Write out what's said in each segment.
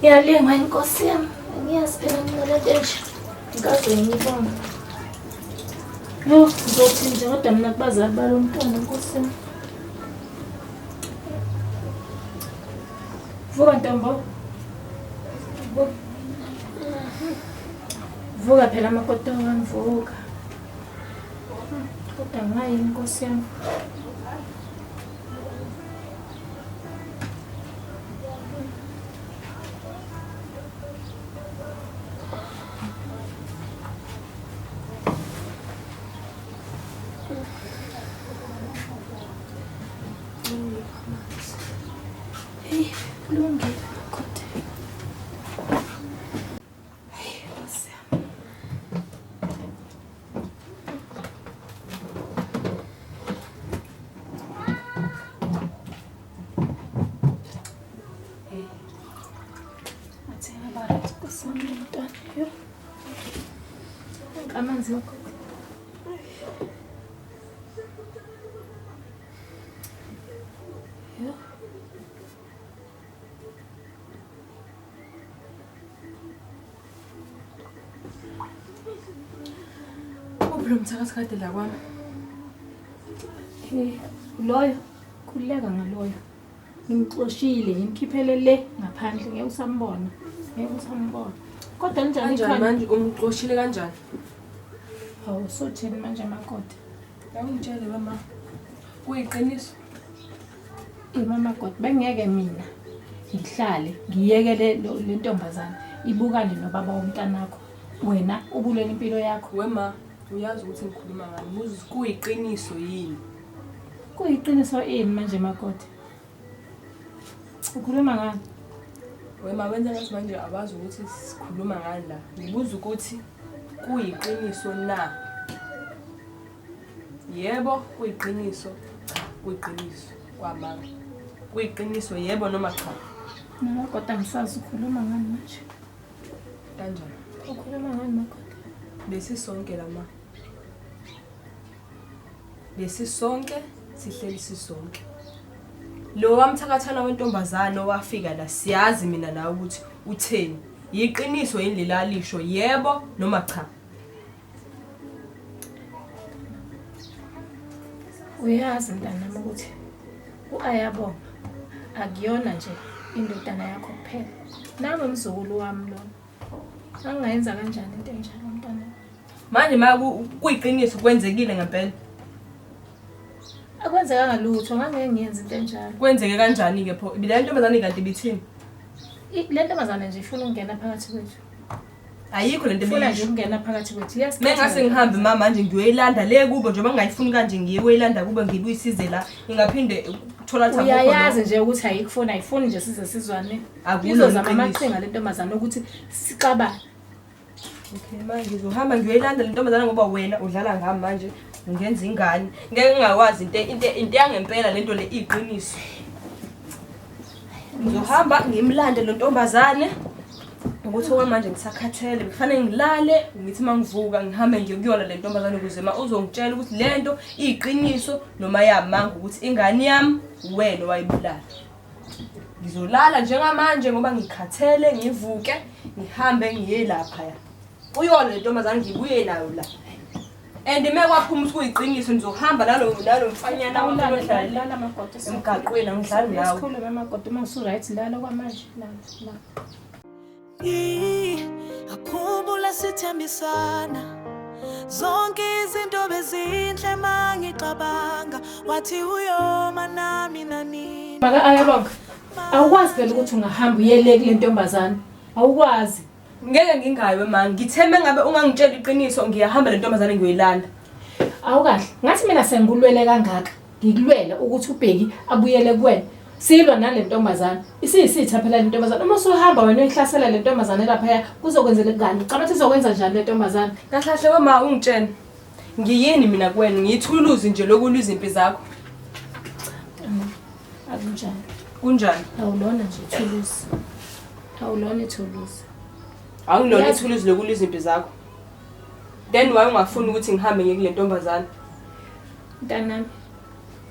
Ngiyalingwa inkosi yami. Angiyazi phela mina lento enje. Ngikaze ngiyibone. Yo, ngizothi nje kodwa mina kubazali balo mntwana nkosi yami. Vuka ntombo. Vuka. Vuka phela makoti wami vuka. Kodwa ngayini nkosi yami. Hey, kulungile makoti. Hey, nkosi yami. Amanzi makoti. Yho. Uphi lo mthakathi kade la kwami? Eh, loyo khululeka ngaloyo. Ngimxoshile, ngimkhiphele le ngaphandle ngeke usambona. Ngeke usambona. Kodwa njani Kanjani khona? manje umxoshile kanjani? Hawu sothini manje makoti? Awungitshele mama. Kuyiqiniso. Imama God bengeke mina ngihlale ngiyekele le ntombazane ibukane nobaba womntanakho. Wena ubulele impilo yakho. Wema, uyazi ukuthi ngikhuluma ngani. Buza kuyiqiniso yini? Kuyiqiniso ini manje makoti? Ukhuluma ngani? Wema wenza ngathi manje awazi ukuthi sikhuluma ngani la. Ngibuza ukuthi kuyiqiniso na? Yebo, kuyiqiniso. Cha, kuyiqiniso. Kwamanga. Kuyiqiniso yebo noma cha? Makoti angisazi ukhuluma ngani manje. Kanjani? Ukhuluma ngani makoti? Besisonke la ma. Besisonke sihleli sisonke. Lo wamthakathana wentombazane owafika la siyazi mina nawe ukuthi utheni. Yiqiniso yini lela lisho yebo noma cha? Uyazi mntanami ukuthi u-Ayabonga akuyona nje indodana yakho kuphela. Nangu umzukulu wami lona. Angayenza kanjani into enjalo mntanami? Manje ma kuyiqiniso kwenzekile ngempela. Akwenzekanga lutho, ngangeke ngiyenze into enjalo. Kwenzeke kanjani ke pho? Le ntombazane kanti ibithini? Le ntombazane nje ifuna ukungena phakathi kwethu. Ayikho lento Ifuna nje ebiyisho. ukungena phakathi kwethu. Iyasikhathaza. Mengase ngihambe ma manje ngiyoyilanda le kubo njengoba ngingayifuni kanje ngiyoyilanda kubo ngibuyisize la ingaphinde thola ukuthi akukho Uyayazi lo. nje ukuthi ayikufuni, ayifuni nje size sizwane. Akulona Izozama iqiniso. amaqhinga le ntombazane ukuthi sixabane. Okay manje ngizohamba ngiyoyilanda le ntombazane ngoba wena udlala ngami manje ungenza ingane. Ngeke ngingakwazi into yangempela lento le iqiniso. Ngizohamba ngimlande lo ntombazane ukuthi okwamanje ngisakhathele kufanele ngilale ngithi uma ngivuka ngihambe ngiye kuyona le ntombazane ukuze ma uzongitshela ukuthi le nto iyiqiniso noma yamanga ukuthi ingane yami wena owayibulala. Ngizolala njengamanje ngoba ngikhathele ngivuke ngihambe ngiye laphaya. Kuyona le ntombazane ngibuye nayo la. And uma kwaphuma ukuthi kuyiqiniso nizohamba nalo mfanyana Awulale, ohlala lala makoti. emgaqweni angidlali nawe. Sikhulume makoti uma usu-right lala kwamanje lala lala. Akhumbula sithembisana zonke izinto bezinhle mangicabanga wathi uyoma nami nanini. Maka Ayabonga, awukwazi phela ukuthi ungahamba uyele kule ntombazane. Awukwazi. Ngeke ngingayi ma, ngithe mengabe ungangitshela iqiniso ngiyahamba le ntombazane ngiyoyilanda. Awukahle. Ngathi mina sengikulwele kangaka. Ngikulwela ukuthi uBheki abuyele kuwena. Silwa nale ntombazane. Isiyisitha phela le ntombazane. Uma usuhamba wena uyihlasela le ntombazane laphaya kuzokwenzela kani? Ucabanga ukuthi izokwenza njani le ntombazane? Kahle kahle wema ungitshene. Ngiyini mina kuwena? Ngiyithuluzi nje lokulwa izimpi zakho. Akunjani. Kunjani? Awulona nje ithuluzi. Awulona ithuluzi. Angilona Yazi- ithuluzi lokulwa izimpi zakho. Then why ungafuni ukuthi ngihambe ngiye kule ntombazane? Mntanami.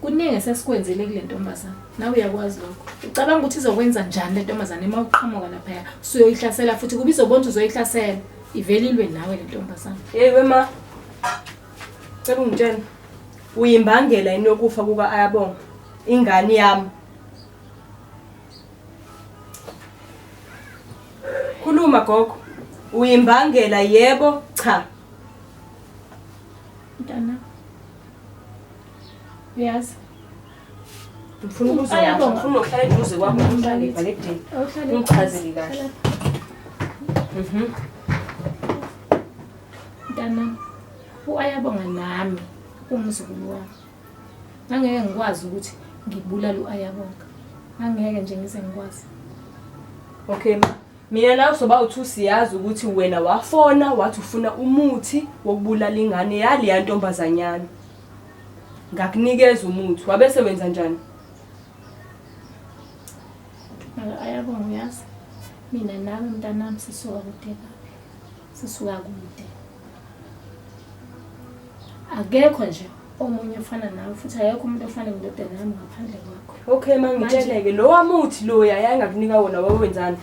Kuningi esesikwenzile kule ntombazane. Nawe uyakwazi lokho. Ucabanga ukuthi izokwenza njani le ntombazane uma uqhamuka laphaya? Usuyoyihlasela futhi kuba izobona ukuthi uzoyihlasela. Ivele ilwe nawe le ntombazane. Hey wema. Cela ungitshele. Uyimbangela yini yokufa kuka Ayabonga? Ingane yami. Khuluma gogo. Uyimbangela yebo cha. Mntana. Uyazi. Ngifuna ukuzwa. Ayabonga. Ngifuna ukuhlala eduze kwakho ngihlale ebhakedeni. Awuhlale. Ungichazele kahle. Mntana. U-Ayabonga nami umzukulu wami. Ngangeke ngikwazi ukuthi ngibulale u-Ayabonga. Ngangeke nje ngize ngikwazi. Okay ma. Mina nawe soba uthi siyazi ukuthi wena wafona wathi ufuna umuthi wokubulala ingane yaleya ntombazanyana. Ngakunikeza umuthi wabese wenza njani? Maka Ayabonga uyazi. Mina nawe mntanami sisuka kude kabi. Sisuka kude. Akekho nje omunye ofana nawe futhi akekho umuntu ofana nendodana yami ngaphandle kwakho. Okay ma ngitsheleke lo wamuthi loya yayingakunika wona wawenzani?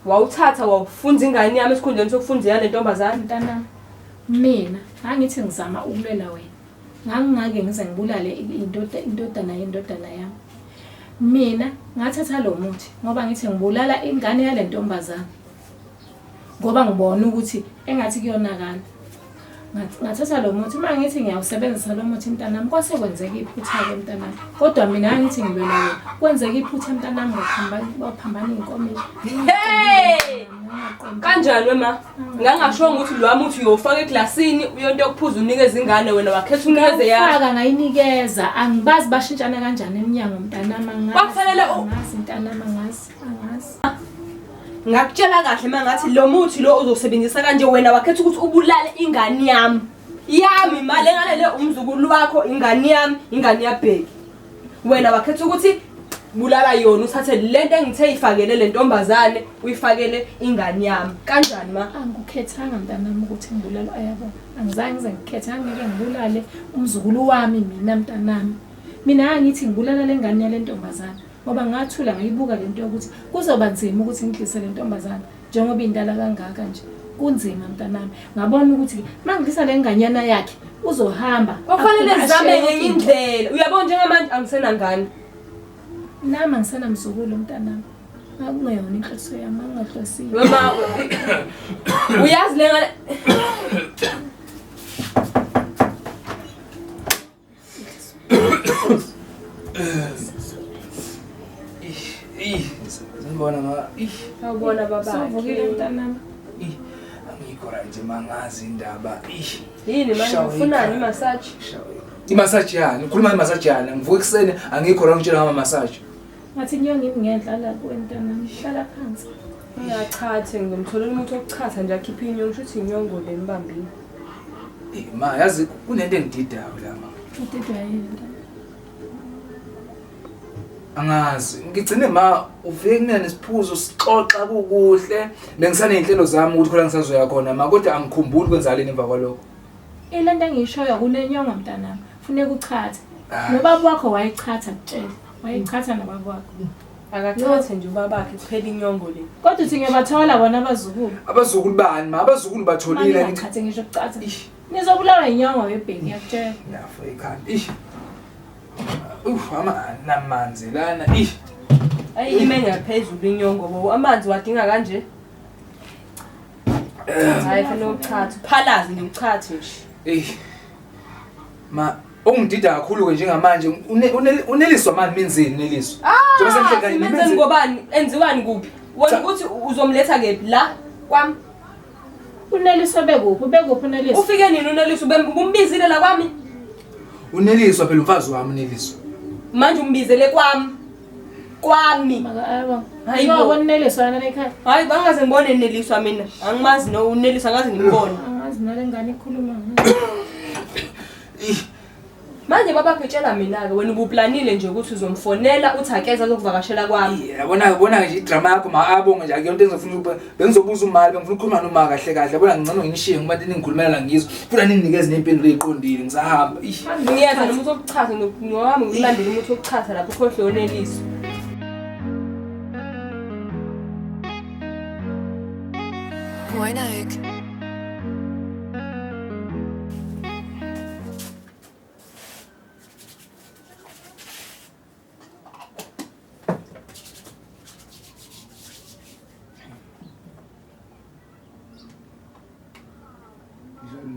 Wawuthatha wawufunza ingane yami esikhundleni sokufunza yale ntombazane. Mntanami, mina ngangithi ngizama ukulwela wena. Ngangingake ngize ngibulale indodana yendodana yami. Mina ngathatha lo muthi ngoba ngithi ngibulala ingane yale ntombazane. Ngoba ngibona ukuthi engathi kuyonakala. Ngathatha lo muthi uma ngithi ngiyawusebenzisa lo muthi mntanami kwase kwenzeka iphutha-ke mntanami. Kodwa mina ngangithi ngilwela wena. Kwenzeka iphutha mntanami kwaphambana iy'nkomishi. Hey! Kanjani wema? Ngangashongo ukuthi lo muthi uyofaka eglasini uyonto yokuphuza unikeze ingane wena wakhetha unikeze yakho. Ngawufaka ngayinikeza angibazi bashintshana kanjani emnyango mntanami angazi. Kwakufanele Angazi mntanami angazi angazi. Ngakutshela kahle mangathi lo muthi lo uzosebenzisa kanje wena wakhetha ukuthi ubulale ingane yami. Yami mali engane le umzukulu wakho ingane yami ingane yaBheki. Wena wakhetha ukuthi bulala yona uthathe lento engithe ifakele le ntombazane uyifakele ingane yami. Kanjani ma? Angikukhethanga mntanami ukuthi ngibulale Ayabonga. Angizange ngize ngikhethe ngangeke ngibulale umzukulu wami mina mntanami. Mina ngangithi ngibulala le ngane yale ntombazane ngoba ngathula ngayibuka lento yokuthi kuzoba nzima ukuthi ngidlise le ntombazane njengoba indala kangaka nje. Kunzima mntanami. Ngabona ukuthi mangidlisa le nganyana yakhe uzohamba. Kwakufanele aphume zame ashiye ngenye yonke into. indlela. Uyabona njengamanje angisenangane. Nami angisenamzukulu mntanami. Akungeyona inhloso yami, angingahlosile. Wema uyazi le ngane Sanibona ma. Sawubona baba. Sovukile mntanami. Angikho right mangazi indaba. Yini manje Shawe ufunani ikhanda. imassage? Imassage yani, ukhuluma imassage yani. Ngivuka ekuseni angikho la ngitshela ngama massage. Ngathi inyongo imi ngenhla la kuwe mntanami. Hlala phansi. Ngiyachathe ngizomtholela umuntu wokuchatha nje akhiphe inyongo shuthi inyongo le mbambile. Eh ma yazi kunento engididayo la ma. Udidwa yini mntanami? Angazi, ngigcine ma ufike kumina nesiphuzo sixoxa kukuhle. Bengisaney'nhlelo zami ukuthi khona ngisazoya khona ma kodwa angikhumbuli kwenzaleni emva kwalokho. Ile nto engiyishoyo kunenyongo mntanami. Funeka uchathe. Ah. Nobaba wakho wayechatha kutshela. Wayechatha nobaba wakho. Akachathe nje ubabakhe kuphela inyongo le. Kodwa uthi ngiyabathola bona abazukulu. Abazukulu bani ma? Abazukulu batholile ngithi. Mangingachathe ngisho kuchatha. Ish. Nizobulawa inyongo yebheki ngiyakutshela. Nafa ikhanda. Ish. Uf, ama namanzi lana. Ish. Ayi ime ngaphezulu inyongo bo amanzi wadinga kanje. Hayi fanele uchathe, uphalaze nje uchathe nje. Ey. Ma ongidida kakhulu ke njengamanje uneliswa mani menzeni uneliswa. Njengoba sengihleka Ah, simenzeni ngobani? Enziwani kuphi? Wena Cha. ukuthi uzomletha kephi la kwami? Uneliswa bekuphi? Bekuphi uneliswa? Ufike nini uNeliswa? Umbizile la kwami? Uneliswa phela umfazi wami uneliswa. Manje umbizele kwami. Kwami. Maka ayabonga. Hayi bo. Hayibo uneliswa yena ekhaya. Hayi bangaze ngibone Neliswa mina. Angimazi no uNeliswa angaze ngimbone. Angazi nale ngane ikhuluma ngayo. Ih. Manje babakho etshela mina-ke wena ubuplanile nje ukuthi uzomfonela uthi akeze azokuvakashela kwami. Yabona yabona nje idrama yakho ma abonge nje akuyonto engizofuna ukuba bengizobuza umali bengifuna ukukhuluma noma kahle kahle yabona ngcono nginishiye ngoba ningikhulumela la ngizwe futhi aninginikeze ney'mpendulo ey'qondile ngisahamba. Ish. Ngiyeza nomuthi wokuchaza nowami ngikulandela umuthi wokuchaza lapho ukhohlwe oneliso. Wena-ke.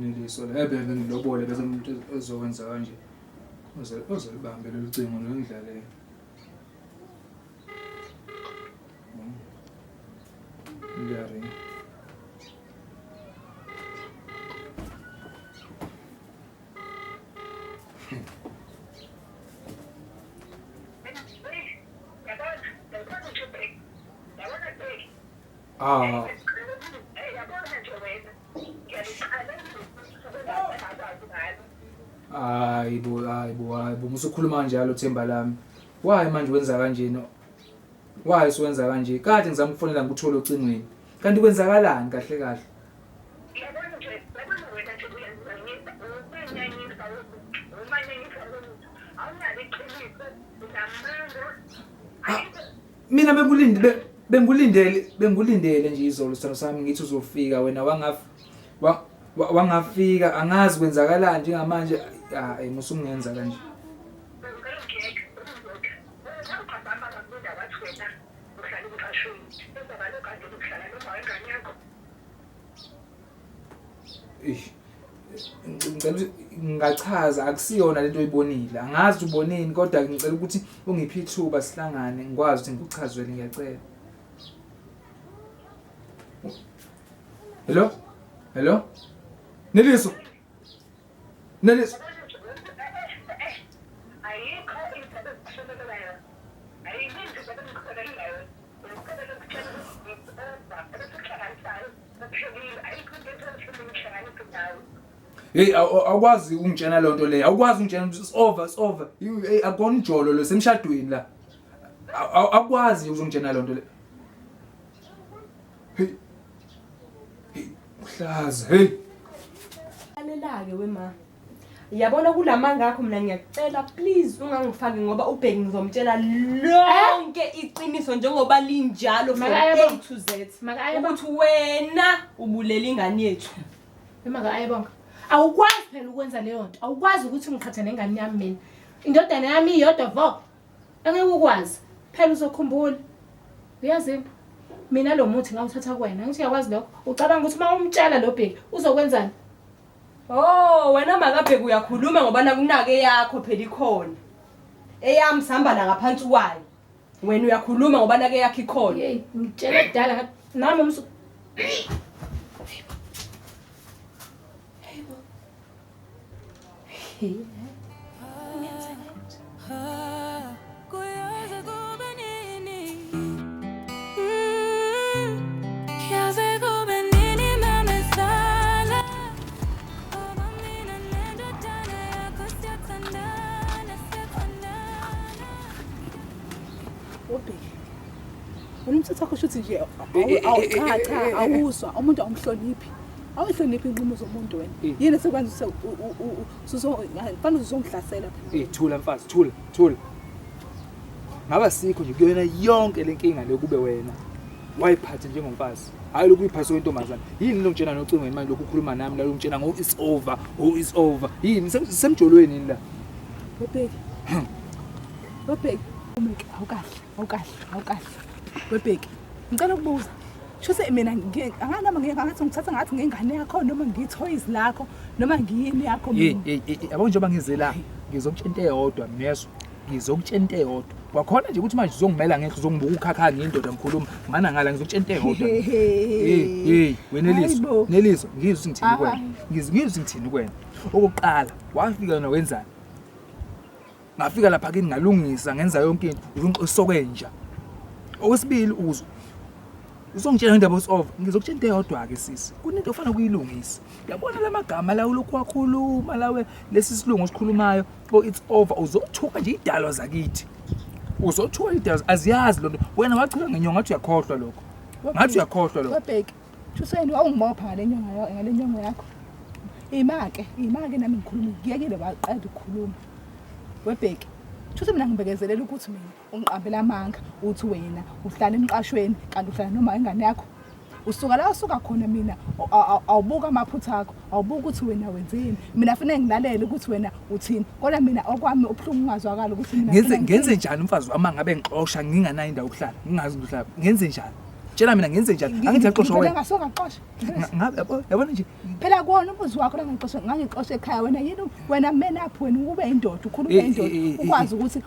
Neliso la ebe ngilobole bese umuntu ezokwenza kanje. Oze ozolibambe lolu cingo longidlalele. Liyaringa. Ah. Hayibo hayibo hayibo musukhuluma kanjalo Themba lami. Why manje wenza kanjena? Why usuwenza kanje? Kade ngizama ukufonela ngikuthole ocingweni. Kanti kwenzakalani kahle kahle? Mina bengulinde bengulindele bengulindele nje izolo sithando sami ngithi uzofika wena wangaf wangafika angazi kwenzakalani njengamanje hayi musungenza kanje. Ngicela ukuthi ngingachaza akusiyona lento oyibonile angazi uboneni kodwa ngicela ukuthi ungiphe ithuba sihlangane ngikwazi ukuthi ngikuchazele ngiyacela. Hello? Hello? Neliso. Neliso. Hey awukwazi ukungitshena lonto leyo. Awukwazi ukungitshena ukuthi it's over, it's over. Hey akona ujolo lo semshadweni la. Awukwazi ukuzongitshena lonto le. Hey. Hey, uhlaza. Hey. Lalela-ke wema. Yabona kulamanga akho mina ngiyakucela please ungangifaki ngoba uBheki ngizomtshela lonke iqiniso njengoba linjalo from A to Z. Ukuthi wena ubulela ingane yethu. Maka ayibonga. Awukwazi phela ukwenza leyo nto. Awukwazi ukuthi ungiqhathe nengane yami mina. Indodana yami iyodwa vo. Angeke ukwazi. Phela uzokhumbula. Uyazini? Mina lo muthi ngawuthatha kuwena. Ngithi uyakwazi lokho. Ucabanga ukuthi uma umtshela lo Bheki uzokwenzani? Oh, wena makabheki uyakhuluma ngoba nakunake yakho phela ikhona. Eyami sihamba la ngaphansi kwayo. Wena uyakhuluma ngoba nake yakho ikhona. Hey, ngitshele kudala nami umsu. Hey. Umthetho wakho shuthi nje cha cha awuzwa umuntu awumhloniphi. Awuhloniphi inqumo zomuntu wena. Yini esekwenza usuzofanele uzongihlasela phela. Eh thula mfazi thula thula. Ngaba sikho nje kuyona yonke lenkinga le kube wena. Wayiphathe njengomfazi. Hayi lokhu uyiphathe wentombazana. Yini lo ngitshena nocingo imali lokhu ukhuluma nami la ungitshena ngo it's over, oh it's over. Yini semjolweni yini la? Webheki. Webheki. Umeke awukahle, awukahle, awukahle. Webheki. Ngicela ukubuza. Shuse mina anganoma ngeke ngathi ngithatha ngathi ngengane yakho noma ngithoyizi lakho noma ngiyini yakho mina. Hey hey yabo njengoba ngize la ngizokutshela into eyodwa ngiyezwa. Ngizokutshela into eyodwa. Kwakhona nje ukuthi manje uzongimela ngehlo uzongibuka ukhakha ngiyindoda ngikhuluma mana ngala ngizokutshela into eyodwa. Hey hey weNeliso Neliso ngizwe ngithini kuwena. Ngizwe ngithini kuwena. Okokuqala wafika wena wenzani? Ngafika lapha kini ngalungisa ngenza yonke into uzongixosokenja. Okwesibili uzwe Uzongitshela ngendaba it's over. Ngizokutshela into eyodwa ke sisi. Kunento ofanele ukuyilungisa. Yabona lamagama la ulokhu wakhuluma lawe lesi silungu osikhulumayo, oh it's over, uzothuka nje idalwa zakithi. Uzothuka idalwa aziyazi lonto. Wena wachila ngenyongo ngathi uyakhohlwa lokho. Ngathi uyakhohlwa lokho. Webheki, thuseni wawungibopha ngale nyongo ngale nyongo yakho. Ima-ke, ima-ke nami ngikhuluma, ngiyekile waqeda ukukhuluma. Webheki, thuse mina ngibekezelela ukuthi mina ungiqambela amanga, uthi wena uhlala emqashweni kanti uhlala noma ingane yakho. Usuka la usuka khona mina awubuka amaphutha akho, awubuka ukuthi wena wenzeni. Mina fanele ngilalele ukuthi wena uthini. Kodwa mina okwami ubuhlungu ungazwakala ukuthi mina Ngenze njani umfazi wami ngabe ngixosha nginganayo indawo yokuhlala, ngingazi ukuhlala. Ngenze njani? Tshela mina ngenze njani? Angithi yaxoshwa wena. Ngasuka ngaxosha. Ngabe yabona nje Phela kuwona umuzi wakho la ngixosha ngangixosha ekhaya wena yini wena man up wena ube indoda ukhuluma indoda ukwazi ukuthi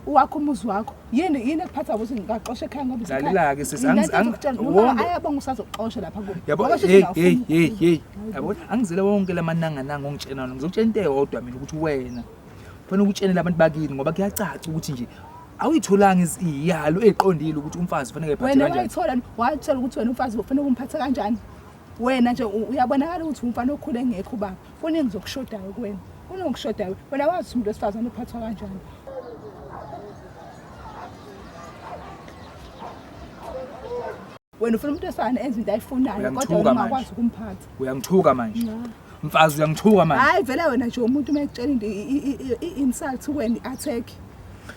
uwakho umuzi wakho yini yini ekuphatha ukuthi ngingaxosha ekhaya ngoba isekhaya. Lalela-ke sisi, ayabonga usazoxosha lapha kubo. Yabo hey hey hey hey yabona angizele wonke lamanangananga ongitshena wona, ngizokutshela into eyodwa mina ukuthi wena kufanele ukutshenele abantu bakini ngoba kuyacaca ukuthi nje awuyitholanga iziyalo eziqondile ukuthi umfazi kufanele ephathe kanjani. Wena wayithola wathola ukuthi wena umfazi ufanele umphathe kanjani. Wena nje uyabonakala ukuthi umfana okhule engekho ubaba. Kuningi zokushodayo kuwena. Kuningi okushodayo. Wena wazi umuntu wesifazane uphathwa kanjani. Wena ufuna umuntu wesifazane enze into ayifunayo kodwa wena ungakwazi ukumphatha. Uyangithuka manje. Mfazi uyangithuka manje. Hayi vele wena nje umuntu uma ekutshela into i-insult kuwena i-attack.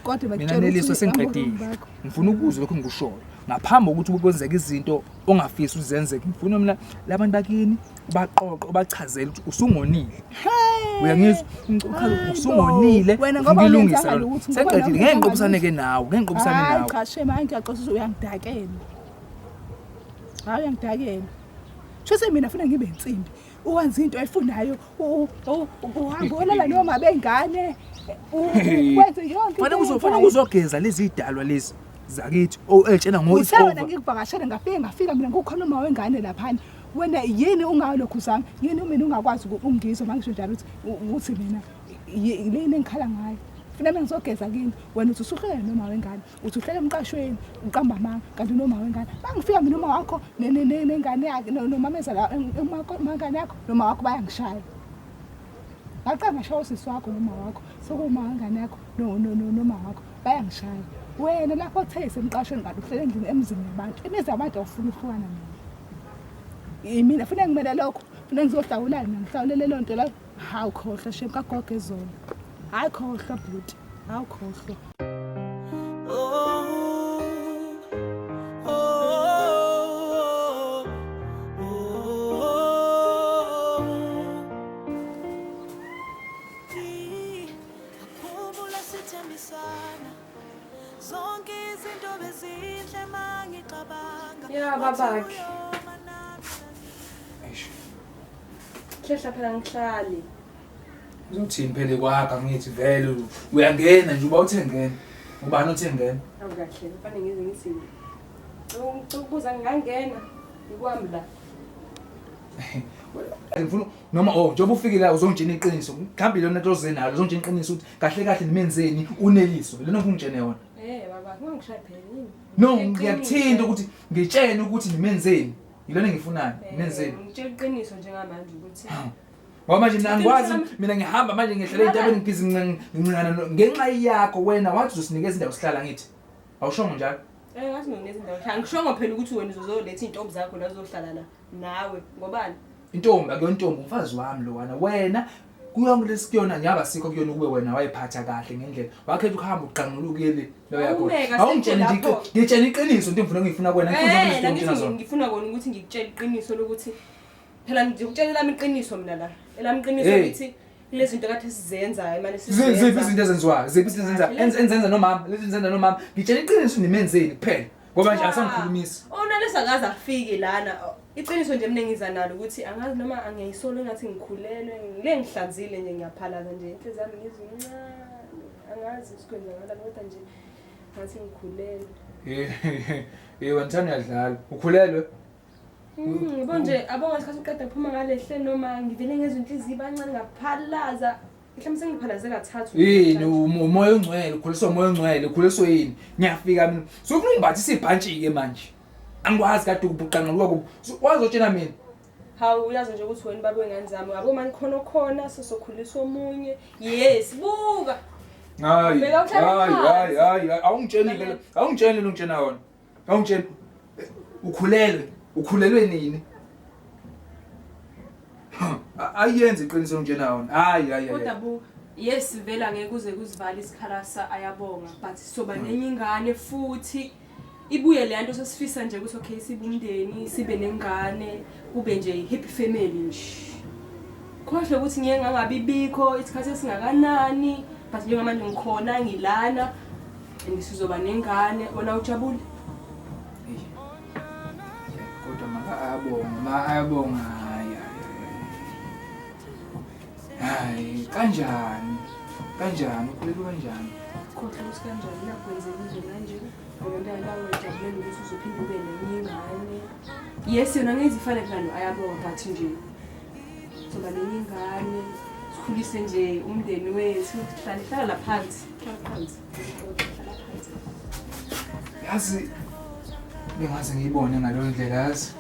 Kodwa Mina Neliso sengiqedile. Ngifuna ukuzwa lokho engikushoyo. Ngaphambi kokuthi kwenzeke izinto ongafisi uzenzeke, ngifuna mina labantu bakini ubaqoqe ubachazele ukuthi usungonile. Uyangizwa? Uchaze usungonile. Wena ngoba ilungisa lutho. Sengiqedile ngeke ngiqophisane ke nawe, ngeke ngiqophisane nawe. Hayi cha shame, hayi ngiyaxoxa uyangidakela. Hayi uyangidakela. Shuse mina funa ngibe insimbi. Uwenza into ayifunayo, uhamba olala noma bengane. Wenze yonke. Fanele uzofana uzogeza lezi idalwa lezi zakithi etshena ngo it's over. Wena ngikuvakashele ngafike ngafika mina kukhona uma wengane laphana. Wena yini ungalokhu zami? Yini mina ungakwazi ukungizwa mangisho njalo ukuthi mina yini engikhala ngayo? Funa mina ngizogeza kini. Wena uthi usuhlele noma wengane. Uthi uhlele emqashweni uqamba amanga kanti noma wengane. Bangifika mina uma wakho nengane yakhe nomameza la umangane yakho noma wakho bayangishaya. Ngaqala ngashaya usisi wakho noma wakho sokuma wengane yakho noma wakho bayangishaya. Wena lapho othe isemqashweni kanti uhlele endlini emzini yabantu. Imizi yabantu awufuni ukuhlukana nayo. Yimina funa ngimele lokho. Funa ngizohlawula mina ngihlawulele leyo nto la. Hawu khohlwa shem kagogo ezolo. Hayi khohlwa bhuti. Hawu khohlwa. Ya babakhe. Hlehla phela ngihlali. Uzothini phela kwakho ngithi vele uyangena nje uba uthe ngena. Ubani uthe ngena? Awu kahle kufanele ngize ngithi ukubuza ngingangena ikwami la. Ngifuna noma oh njengoba ufikile la uzongitshena iqiniso. Mhlawumbe lona nto oze nalo uzongitshena iqiniso ukuthi kahle kahle nimenzeni uneliso. Lena ngifuna ungitshene yona. Eh baba ungangishaya phela yini? No ngiyakuthinta ukuthi ngitshene ukuthi nimenzeni. Yilona engifunayo nimenzeni. Ngitshela iqiniso njengamanje ukuthi Ngoba manje mina angikwazi mina ngihamba manje ngehlele entabeni ngibhizi ngincane ngenxa yakho wena wathi uzosinikeza indawo sihlala ngithi. Awushongo njalo? Eh ngathi nginikeza indawo. Angishongo phela ukuthi wena uzozoletha intombi zakho la uzohlala la nawe ngobani? Intombi akuyona intombi umfazi wami lo wana wena kuyonke lesikuyona ngiyaba sikho kuyona ukube wena wayiphatha kahle ngendlela wakhetha ukuhamba uqangulukele lo yakho awungitshele nje ngitshela iqiniso into engifuna ngifuna kuwena ngifuna ngitshela zona ngifuna kona ukuthi ngikutshele iqiniso lokuthi phela ngikutshela lami iqiniso mina la elami iqiniso lithi lezi zinto kade sizenzayo manje sizenza ziphi izinto ezenziwayo ziphi izinto ezenza enzenza nomama lezi zenza nomama ngitshela iqiniso nimenzeni kuphela ngoba nje asangikhulumisi Onalesa akaze afike lana. Iqiniso nje mina ngiza nalo ukuthi angazi noma angiyisolo ngathi ngikhulelwe ngile ngihlanzile nje ngiyaphalaza nje inhliziyo yami ngizwe incane. Angazi ukuthi kwenzakalani kodwa nje ngathi ngikhulelwe. Eh wena thanda uyadlala ukhulelwe Yabo nje abonga isikhathi uqeda kuphuma ngalehle noma ngivele ngezwe inhliziyo ibancane ngaphalaza. Mhlawumbe sengiphalaze kathathu. Yini umoya ongcwele ukhuliswa umoya ongcwele ukhuliswa yini ngiyafika mina sofuna ungibathisa ibhantshi ke manje. Angikwazi kade ukubhuqanquluka kubo. Wazotshena mina. Hawu uyazi nje ukuthi wena baba wengane zami yabo mani khona khona sizokhulisa omunye. Yes, buka. Hayi. Bheka uhlale Hayi, phansi. hayi, hayi, awungitsheni ke. Awungitsheni lo ngitshena wona. Awungitsheni. Ukhulelwe. Ukhulelwe nini? Ayenze iqiniso ngitshena wona. Hayi, hayi, Kodwa hayi. buka. Yes, vele angeke kuze kuzivale isikhala sa ayabonga, but soba nenye ingane futhi ibuye le nto sesifisa nje ukuthi okay sibe umndeni, sibe nengane, kube nje happy family nje. Khohle ukuthi ngiye ngangabi bikho isikhathi esingakanani, but njengamanje ngikhona ngilana and sizoba nengane, wena ujabule? Eyi. Kodwa maka ayabonga, ma ayabonga. Hayi, hayi, hayi. Hayi, kanjani? Kanjani? Ukhulelwe kanjani? Khohle ukuthi kanjani nakwenzekile manje. Ngoba la ujabulela ukuthi uzophinde ube nenye ingane. Yes, yona ngeke ifane phela no ayabonga but nje soba nenye ingane, sikhulise nje umndeni wethu, hlala hlala la phansi, hlala phansi. Hlala phansi. Yazi bengaze ngiyibone ngaleyo ndlela yazi.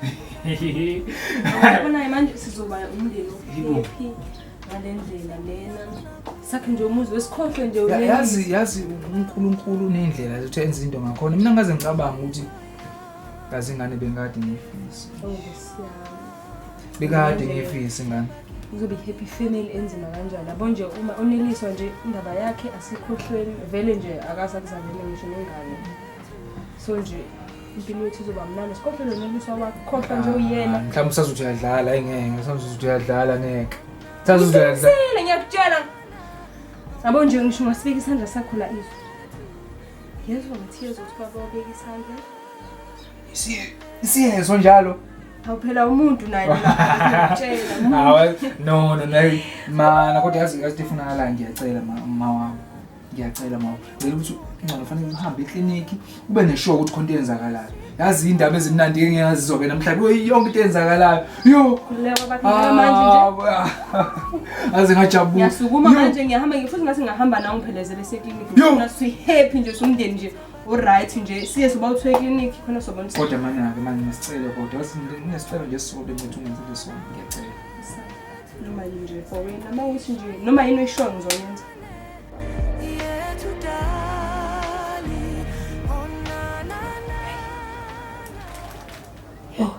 Yabona manje sizoba umndeni Yibo. happy ngale ndlela lena. Sakhe nje umuzi wesikhohlwe nje Yazi yazi uNkulunkulu unendlela zokuthi enze into ngakhona. Mina ngaze ngicabanga ukuthi yazi ingane bengikade ngiyifisa. Oh, Nkosi yami. Bekade ngiyifisa ingane. Kuzobe i-happy family enzima kanjani yabo nje uma uneliswa nje indaba yakhe asikhohlweni vele nje akasakuzalele ngisho nengane so nje impilo yethu izoba mnandi sikhohlwe noneliswa wakhohlwa nje uyena Ah, Mhlawumbe usazothi uyadlala ayingeke, mhlawumbe usazothi uyadlala ngeke. Usazothi uyadlala. Sile ngiyakutshela yabo nje ngisho ungasibeka isandla sakho la izwe yezwa ngathi yezwa ukuthi baba wabeka isandla Isiyezo njalo. Hawu phela umuntu naye ngiyakutshela Hawu no no no mana kodwa yazi yazi ifunakala ngiyacela ma wami. Ngiyacela ma. Ngicela ukuthi ngcono fanele uhambe ekliniki ube nesure ukuthi khona into eyenzakalayo. Yazi indaba ezimnandi ke ngiyazizwa ke namhlanje yonke into eyenzakalayo. Yo. Khululeka baba manje nje Aze ngajabula. Ngiyasukuma Yo. manje ngiyahamba futhi ngathi ngahamba nawe ngiphelezele eseklinikhi Yo. ngifuna si-happy nje sumndeni nje u-right nje siye soba uthiwe eklinikhi khona sobona ukuthi- Kodwa manje-ke manje nginesicelo kodwa yazi nginesicelo nje esisodwa engithi ungenzele sona ngiyacela. Noma yini nje for wena uma uthi nje noma yini oyishoyo ngizoyenza. Yethu dali, oh na na na. Yo.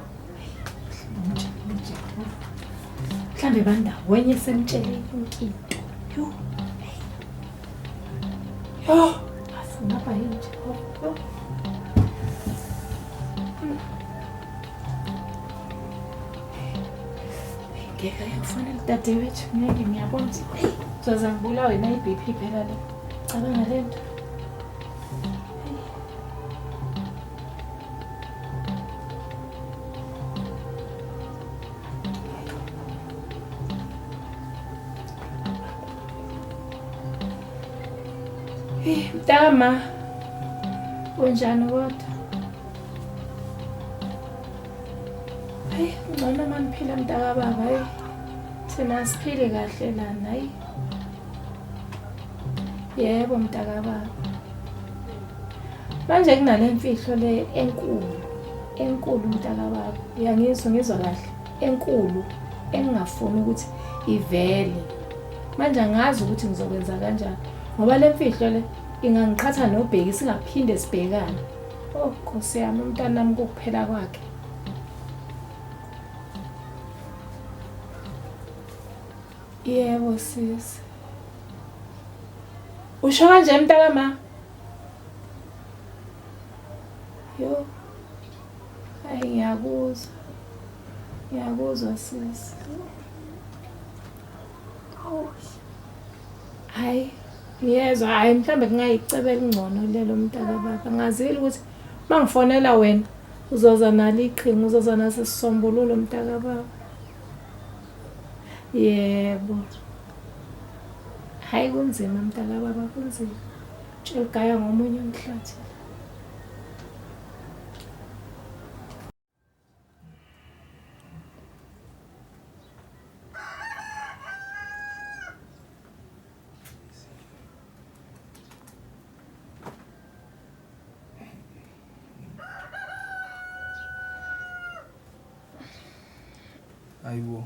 Mhlambe bandawonye semtshele yonke into. Yo. Yo. Asingaba yini Jehova. Yo. Ngeke uyakufonela dadewethu, ngeke ngiyabona ukuthi hey, uzoze ngibulawe nayi-B_P phela le. Cabanga le nto. Hey, mntama. Unjani kodwa? Hayi, ngcono uma niphila mntakababa, hayi. Thina asiphili kahle lana, hayi. Yebo mntakababa. Manje kunale mfihlo le enkulu, enkulu mntakababa. Uyangizwa, ngizwa kahle. Enkulu engingafuni ukuthi ivele. Manje angazi ukuthi ngizokwenza kanjani ngoba le mfihlo le ingangiqhatha noBheki singaphinde sibhekane. Oh Nkosi yami, umntanami kukuphela kwakhe. Yebo sisi. Usho kanje mntakama? Yo. Hayi ngiyakuzwa. Ngiyakuzwa sisi. Hayi ngiyezwa, hayi mhlambe kungayicebo elingcono lelo mntakababa. Ngazile ukuthi mangifonela wena uzoza nalo iqhinga, uzoza naso isisombululo mntakababa. Yebo. Hayi kunzima mntakababa, kunzima. Tshela ugaya ngomunye umhlathi. Hayibo.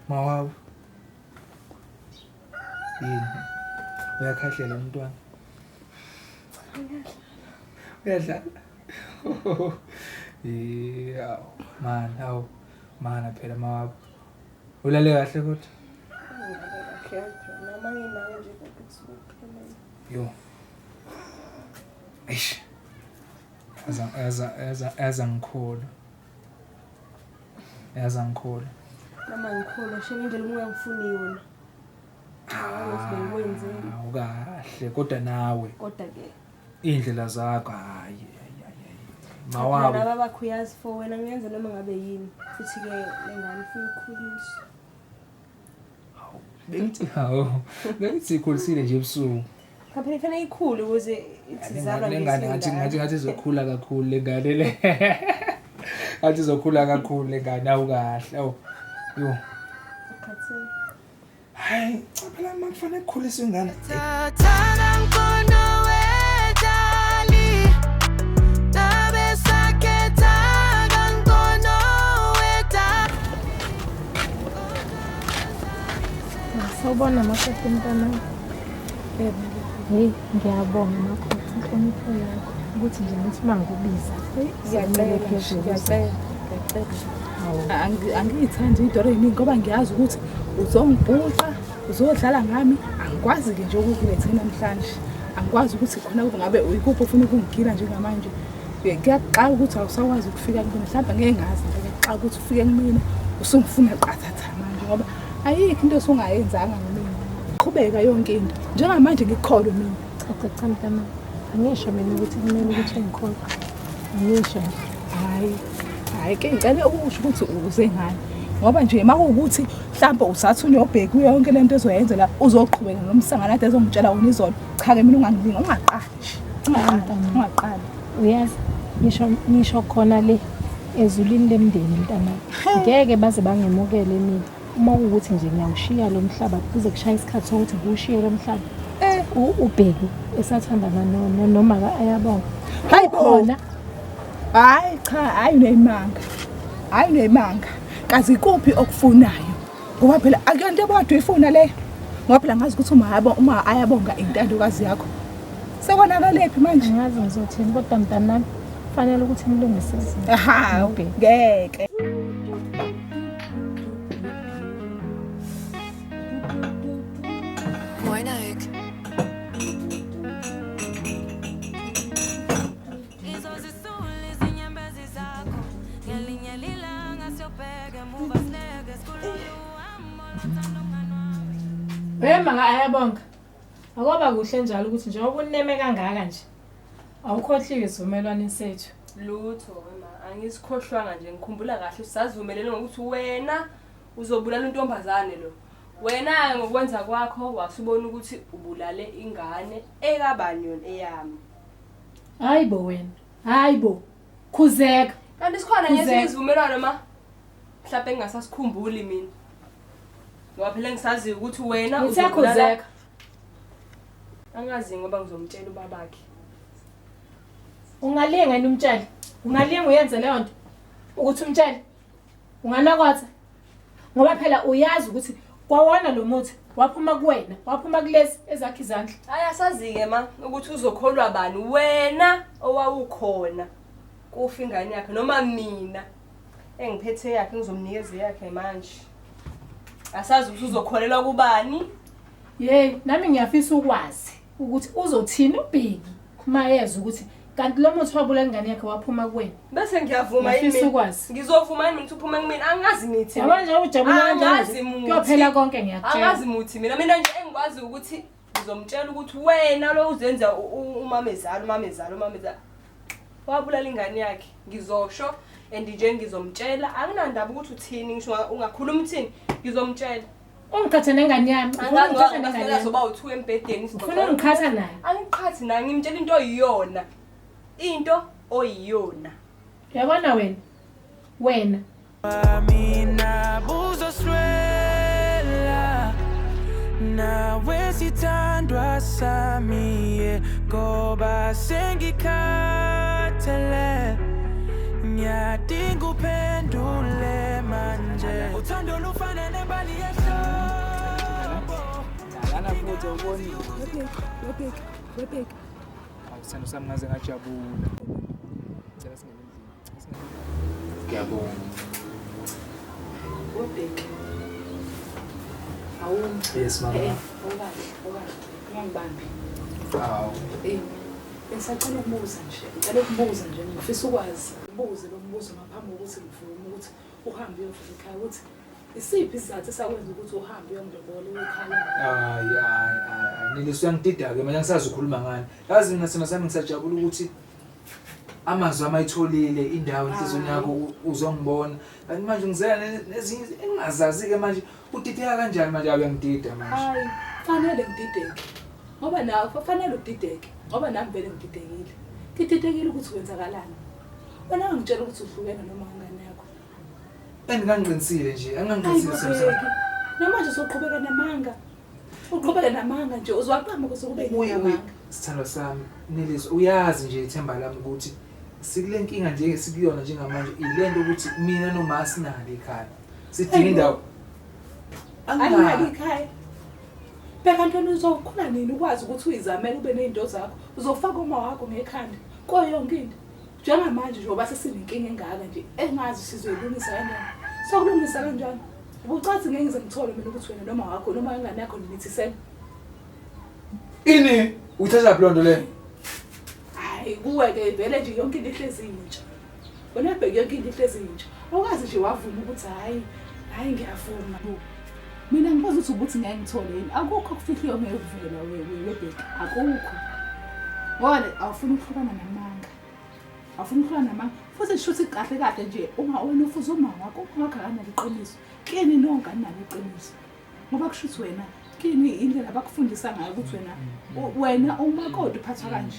Mawabo. Yini? Uyakhahlela umntwana. Uyadlala. Yeah, man, awu. Mana phela mawabo. Ulale kahle kodwa? Ngilale kahle noma nginawe nje kodwa kusuke. Yo. Eish. Aza ngikholo. Yaza ngikholo. Mama ngikholo shame indlela ungangifuni yona. Hayi, awukahle kodwa nawe. Kodwa ke indlela zakho hayi hayi. Mawabo. Laba bakho uyazi for wena ngiyenza noma ngabe yini. Futhi ke lengane ufuna ukukhuliswa. Hawu, bengithi hawu. Bengithi ikhulisile nje ebusuku. Cha phela ifanele ikhule ukuze ithi zalwa lengane ngathi izokhula kakhulu lengane le. Ngathi izokhula kakhulu lengane awukahle. Awu. Yo. Ukhathele. Hayi, cha phela mama kufanele ukukhuliswa ingane. Thathana mkono wedali Nabe sakhetha mkono wedali. Sawubona makoti mntanami. Hey, ngiyabonga makoti inhlonipho yakho ukuthi nje ngithi mangikubiza. Ngiyacela, ngiyacela. Angiyithandi idoro eyiningi ngoba ngiyazi ukuthi uzongibhuqa, uzodlala ngami, angikwazi-ke nje ukukulethe namhlanje. Angikwazi ukuthi khona ngabe uyikuphi ofuna ukungigila njengamanje. Kuyakuxaka ukuthi awusakwazi ukufika kumina, mhlawumbe ngeke ngazi nje kuyakuxaka ukuthi ufike kumina usungifuna qathatha manje ngoba ayikho into osungayenzanga ngomina. Qhubeka yonke into. Njengamanje ngikukholwe mina. Cha cha mntanami. Angisho mina ukuthi kumele ukuthi ungikholwe. Angisho nje. Hayi. Hayi ke ngicela ukusho ukuthi uze ngani. Ngoba nje makuwukuthi mhlawumbe usathi uyobheka yonke lento ezoyenza la uzoqhubeka nomsangano ade ezongitshela wona izolo. Cha ke mina ungangilingi, ungaqali nje. Ungaqali. Uyazi ngisho khona le ezulwini lemndeni mntanami. Ngeke baze bangemukele mina. Uma kuwukuthi nje ngiyawushiya lo mhlaba kuze kushaya isikhathi sokuthi ngiwushiye lo mhlaba. Ubheki esathandana noma ayabonga. Hayi khona. Hayi cha, hayi uneyimanga. Hayi uneyimanga. Kazi kuphi okufunayo? Ngoba phela akuyonto ebodwa uyifuna leyo. Ngoba phela ngazi ukuthi uma ayabonga intandokazi yakho. Sekonakelephi manje? Angazi ngizothini kodwa mntanami kufanele ukuthi nilungise izinto. Aha, ngeke. Wema ayabonga. Akoba kuhle njalo ukuthi njengoba uneme kangaka nje. Awukhohliwe isivumelwano sethu. Lutho wema, angisikhohlwanga nje ngikhumbula kahle usazivumelene ngokuthi wena uzobulala untombazane lo. Wena ngokwenza kwakho wasubona ukuthi ubulale ingane ekabani yona eyami. Hayibo wena. Hayibo. Khuzeka. Kanti sikhona nje isivumelwano ma. Mhlawumbe ngingasasikhumbuli mina. Ngoba phela ngisazi ukuthi wena uzobulala. Angazi ngoba ngizomtshela ubabakhe. Ungalinga yini umtshele? Ungalinga uyenze leyo nto ukuthi umtshele? Ungalokotha? Ngoba phela uyazi ukuthi kwawona lo muthi waphuma kuwena, waphuma kulezi ezakhe izandla. Hayi asazi-ke ma ukuthi uzokholwa bani wena owawukhona kufa ingane yakhe noma mina engiphethe yakhe ngizomnikeza yakhe manje. Asazi ukuthi uzokholelwa kubani. Yey, nami ngiyafisa ukwazi ukuthi uzothini uBheki mayeza ukuthi kanti lo muthi wabulala ingane yakhe waphuma kuwena. Bese ngiyavuma yini? Ngiyafisa ukwazi. Ngizovuma yini ukuthi uphume kumina? Angazi mithi. Yabona nje ujabula kanje. Kuyophela konke ngiyakutshela. Angazi muthi mina. Mina nje engikwazi ukuthi ngizomtshela ukuthi wena lo uzenza umamezala, umamezala, umamezala. Wabulala ingane yakhe. Ngizosho and nje ngizomtshela. Anginandaba ukuthi uthini, ngisho ungakhuluma uthini, ngizomtshela. Ungikhathe nengane yami. Ungikhathe nengane yami. Zoba u2 embhedeni. Ufuna ungikhatha naye? Angiqhathi naye, ngimtshela into oyiyona. Into oyiyona. Uyabona wena? Wena. Mina buzoswela nawe sithandwa sami ngoba sengikhathele ngiyadinga uphendula. Awuboni. Webheki, webheki, webheki. Awu sithando sami ngaze ngajabula. Ngicela singene endlini. Singene. Ngiyabonga. Webheki. Awu. Yes mama. Awukahle, awukahle. Ungangibambi. Awu. Bengisacela ukubuza nje, ngicela ukubuza nje, ngifisa ukwazi. Ubuze lo mbuzo ngaphambi kokuthi ngivume ukuthi uhambe uyofika ekhaya ukuthi isiphi isizathu esakwenza ukuthi uhambe uyongilobola ekhaya. Hayi hayi hayi. Nilisi uyangidida-ke manje angisazi ukhuluma ngani. Yazi mina sithando sami ngisajabula ukuthi amazwi amayitholile indawo enhliziyweni yakho uzongibona. Kanti manje ngizela nezinye engingazazi-ke manje udideka kanjani manje uyangidida manje. Hayi, fanele ngidideke. Ngoba nawe fanele udideke, ngoba nami vele ngididekile. Ngididekile ukuthi kwenzakalani. Wena ungitshela ukuthi uhlukene noma ngane yakho. Engingangiqinisile nje, Hayi angangiqinisile sithando sami. Bheki, namanje uzoqhubeka namanga. Uqhubeke namanga nje uzwaqamba kuze kube Uye uye namanga. sithandwa sami Nelisi uyazi nje ithemba lami ukuthi sikule nkinga nje sikuyona njengamanje ilento ukuthi mina noma asinalo ekhaya. Sidinga Hayibo. indawo. Alinalo Anginalo. ikhaya. Bheka ntoni uzokhula nini ukwazi ukuthi uyizamele ube ney'nto zakho. Uzofaka uma wakho ngekhanda. Kuyo yonke into. Njengamanje njengoba sesinenkinga engaka nje engazi sizoyilungisa kanjani. Sokulungisa kanjani? Ubucathi ngeke ngize ngithole mina ukuthi wena noma wakho noma ingane yakho nimithisene. Ini uyithatha phi lonto le? Hayi kuwe-ke vele nje yonke into ihlezi intsha. Wena bheki yonke into ihlezi intsha. Awukazi nje wavuma ukuthi hhayi, hhayi ngiyavuma. Mina ngibuza ukuthi ukuthi ngeke ngithole yini. Akukho okufihliwe ngeke kuvela webheki. Akukho. Ngoba le awufuni ukuhlukana namanga. Awufuni ukuhlukana namanga. Futhi shuthi kahle kahle nje uma wena ufuze uma wakho, uma wakho akanalo iqiniso. Kini nonke aninalo iqiniso. Ngoba kusho ukuthi wena kini indlela abakufundisa ngayo ukuthi wena wena umakoti uphathwa kanje.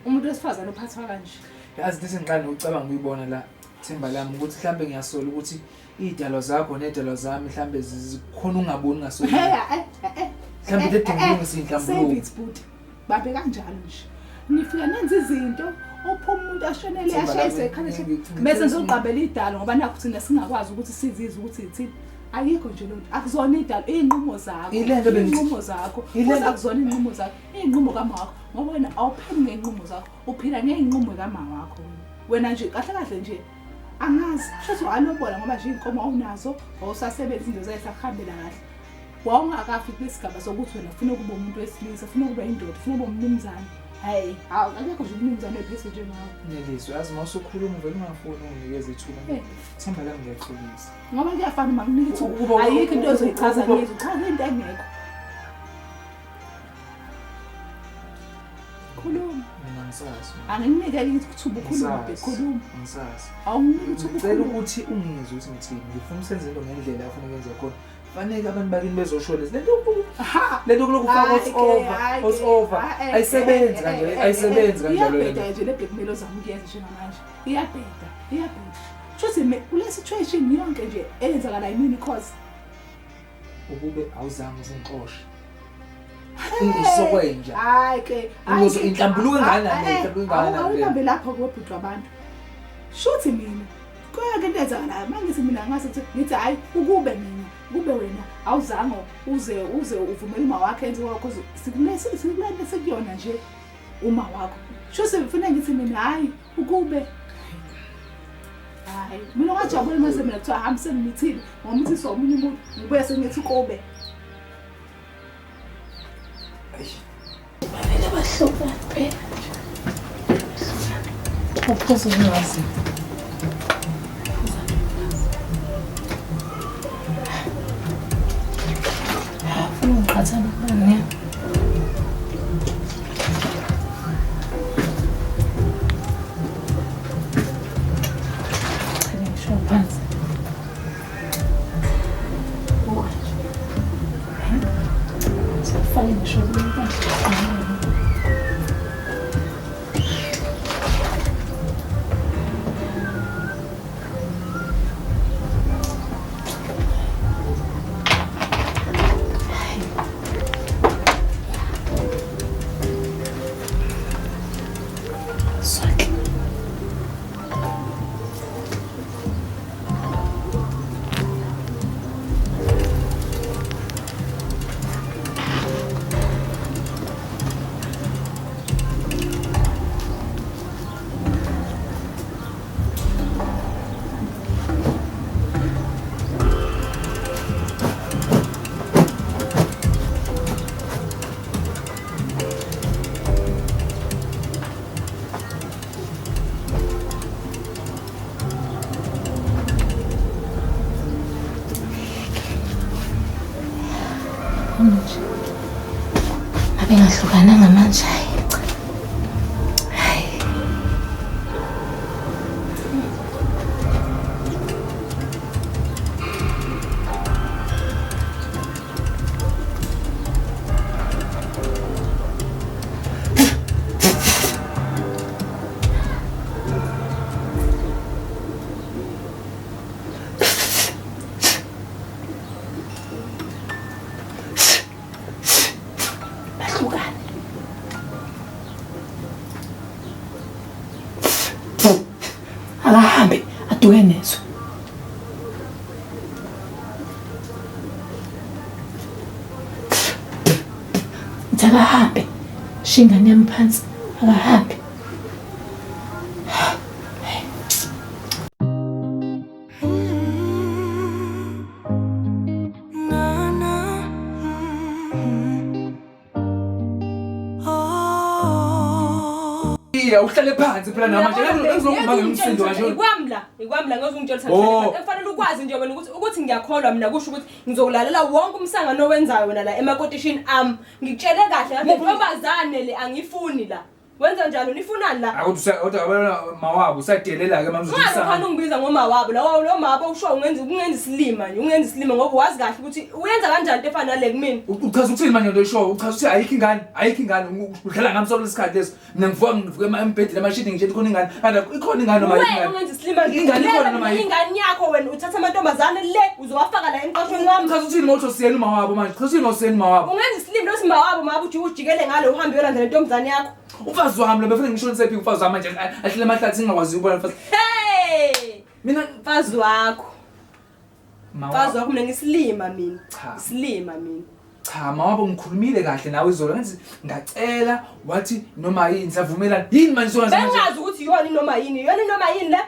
Umuntu wesifazane uphathwa kanje. Yazi lesi ngiqala nokucabanga ukuyibona la themba lami ukuthi mhlambe ngiyasola ukuthi iy'dalwa zakho ney'dalwa zami mhlambe zikhona ungaboni ngasoli. Mhlambe into edinga ukulungisa Save iy'nhlambuluko. it bhuti. Babe kanjalo nje. Nifika nenza izinto uphuma umuntu ashonele Themba ashayise lami, ekhanda bese nizoqabela idalo ngoba nakho thina singakwazi ukuthi sizizwe ukuthi ithini. Ayikho nje lonto. Akuzona idalo, iy'nqumo zakho. Ile nto bengithi- Iy'nqumo zakho. Ile Futhi nto- akuzona iy'nqumo zakho. Iy'nqumo kama wakho. Ngoba wena awuphili ngey'nqumo zakho. Uphila ngey'nqumo kama wakho wena. Wena nje kahle kahle nje angazi. Shuthi walobola ngoba nje iy'nkomo awunazo, awusasebenzi izinto zayisakuhambela kahle. Wawungakafi kulesigaba sokuthi wena ufuna ukuba umuntu wesilisa, ufuna ukuba indoda, ufuna ukuba umnumzane. Hayi, akekho nje umnumzane ophethe njengawe. Nelizwe yazi uma usukhuluma uvele ungafuni unginikeza ithuba. Eh. Themba lami ngiyaxolisa. Ngoba kuyafana uma kunika ithuba. Ayikho into ozoyichaza ngizwe, uchaza into engekho. Khuluma. Mina ngisazi. Angikunike ithuba ukhulume, Ngisazi. khuluma. Ngisazi. Awunginiki ithuba Ngicela ukhulume. ukuthi ungizwe ukuthi ngithini. Ngifuna usenze into ngendlela afuna ukuyenza khona. Fanele abantu bakini bezosho lezi. Lento Ha. lento kulokhu ufaka Hhayi what's ke, over, hhayi ke, what's over. hhayi, Ayisebenzi eh, kanjalo, eh, ayisebenzi eh, kanjalo Iyabheda lento. nje le blackmail ozama ukuyenza njengamanje. Iyabheda, iyabheda. Shuthi kule situation yonke nje eyenzakala yimini cause Ukube awuzange uzungixoshe. Ungusokwenja. Hayi ke, hayi Unguzo ke. inhlambuluko engakanani, Ah, eh, inhlambuluko engakanani le? Awubambe lapho kobhuti wabantu. Shuthi mina konke into eyenzakalayo mangithi mina ngase ukuthi ngithi hayi ukube mina kube wena awuzange uze uze uvumele uma wakho enze kwakho sikulesi sikulento sekuyona nje uma wakho. Shuthi ngifuna ngithi mina hayi ukube hayi mina ngajabula mase mina kuthiwa hami sengimithile ngoba umithiswa omunye umuntu ngibuye sengithi kube Bavele bahlukane phela nje. Uphuza ungazi. Ufuna ungiqhatha nobani? Cha ngisho phansi. Buka nje. Sifake ngisho impahla. Bengahlukananga manje hayi cha. Hayi. Bahlukane. Akahambe aduke nezwe. Ngithi akahambe. Shiya ingane yami phansi. Akahambe. Iya uhlale phansi phela namanje ngizokubanga umsindo kanje. Ikwami la, ikwami la ngizongitshela Oh. ukuthi kufanele ukwazi nje wena ukuthi ngiyakholwa mina kusho ukuthi ngizokulalela wonke umsangano owenzayo wena la emakotishini ami. Ngikutshele kahle ngathi ntombazane le angifuni la. Wenza njalo nifunani la? Akuthi kodwa yabona mawabo usadelela ke manje Ungaze ukhona ungibiza ngomawabo lawo lo mawabo usho ungenza isilima nje ungenza isilima ngoba wazi kahle ukuthi uyenza kanjani into efana nale kumina. Uchaza ukuthini manje into oyishoyo? Uchaza ukuthi ayikho ingane, ayikho ingane. Udlala ngami sonke lesikhathi lesi. Mina ngivuka embhedeni emashini ngitshela ikhona ingane. Kanti ikhona ingane noma ayikho Wena ingane? ungenza isilima nje. Ingane ikhona noma ayikho? Ingane yakho wena uthatha amantombazane le uzowafaka la emqashweni wami. Uchaza ukuthini mawuthi usiyena umawabo manje? Uchaza ukuthini mawusiyena umawabo? Ungenza isilima lothi mawabo mawabo ujikele ngalo uhambe uyolandela intombazane yakho. Umfazi wami lo befuna ngishonise phi umfazi wami manje ahlele emahlathi ngingakwazi ukubona umfazi. Hey! Mina Mfazi wakho. Mfazi wakho mina ngisilima mina. Cha. Isilima mina. Cha mawabo ngikhulumile kahle nawe izolo ngathi ngacela wathi noma yini savumelana. Yini manje sokwenza manje? Bengazi ukuthi iyona noma yini, iyona noma yini le.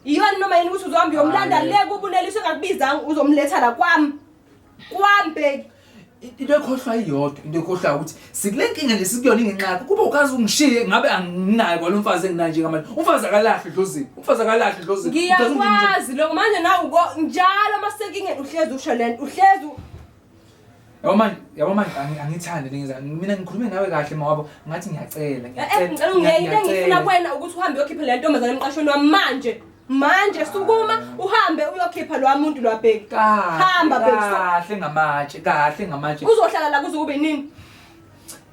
Iyona noma yini ukuthi uzohamba uyomlanda le kubuneliswe ngakubizanga uzomletha la kwami. Kwami Bheki. Into ekhohlwa iyodwa, into ekhohlwa ukuthi sikule nkinga nje sikuyona ingenxa yakho. Kuba ukaze ungishiye ngabe anginayo kwalo mfazi enginayo njengamanje. Umfazi akalahle dlozini. Umfazi akalahle dlozini. Ngiyakwazi lokho manje nawe uko njalo masekingeni uhlezi usho lento, uhlezi Yabo manje angithandi lengiza. Mina ngikhulume nawe kahle mawabo ngathi ngiyacela, ngiyacela. Ngicela ungiyeke into engifuna kuwena ukuthi uhambe uyokhipha le ntombazane emqashweni wami manje. Manje sukuma uhambe uyokhipha lo muntu lwabheki. Hamba Bheki. Kahle ngamatshe, kahle ngamatshe. Uzohlala la kuze kube nini?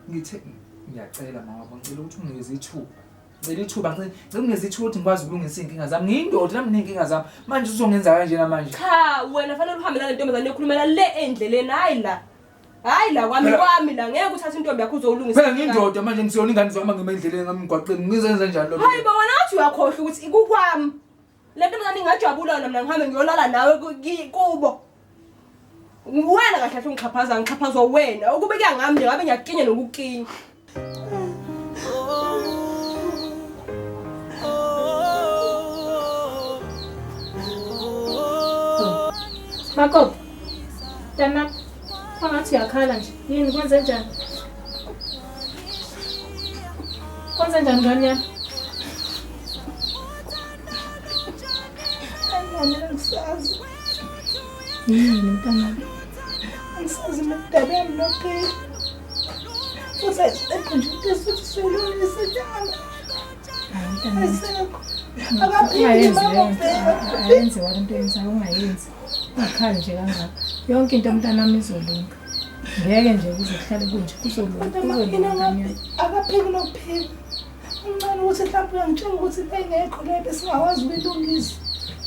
Ngithe ngiyacela mawabo ngicela ukuthi unginikeze ithuba. Ngicela ithuba, ngicela unginikeze ithuba ukuthi ngikwazi ukulungisa izinkinga zami. Ngiyindoda nami nginey'nkinga zami. Manje uzongenza kanjena manje. Cha, wena fanele uhambe nale ntombazane uyokhulumela le endleleni, hayi la. Hayi la kwami kwami la ngeke uthathe intombi yakho uzolungisa. Phela ngiyindoda manje ngisiyona ingane izohamba ngime endleleni ngami emgwaqeni. Ngizenze njani lokho? Hayi bo wena ngathi uyakhohlwa ukuthi ikukwami. Le ntombazane ingajabula yona mina ngihambe ngiyolala nawe kubo. Wena kahle kahle ungixhaphaza, ngixhaphazwa wena. Ukube kuya ngami nje ngabe ngiyakinya nokukinya. Makoti, mntanami, kwangathi uyakhala nje. Yini kwenze njani? Kwenze njani ngane yami? Mina ngisazi. Yini mntanami? Angisazi mina indaba yami noPhila. Futhi ayisekho nje into esithi siyolungisa njalo. Ayisekho. Akaphili mama uBheki. Ayenziwa lento oyenzayo ungayenzi. Ungakhali nje kangaka. Yonke into mntanami izolunga. Ngeke nje kuze kuhlale kunje kuzolunga. Kuzolunga ngane yami. Akaphili nokuphila. Umncane ukuthi mhlawumbe uyangitshela ukuthi bengekho le besingakwazi ukuyilungisa.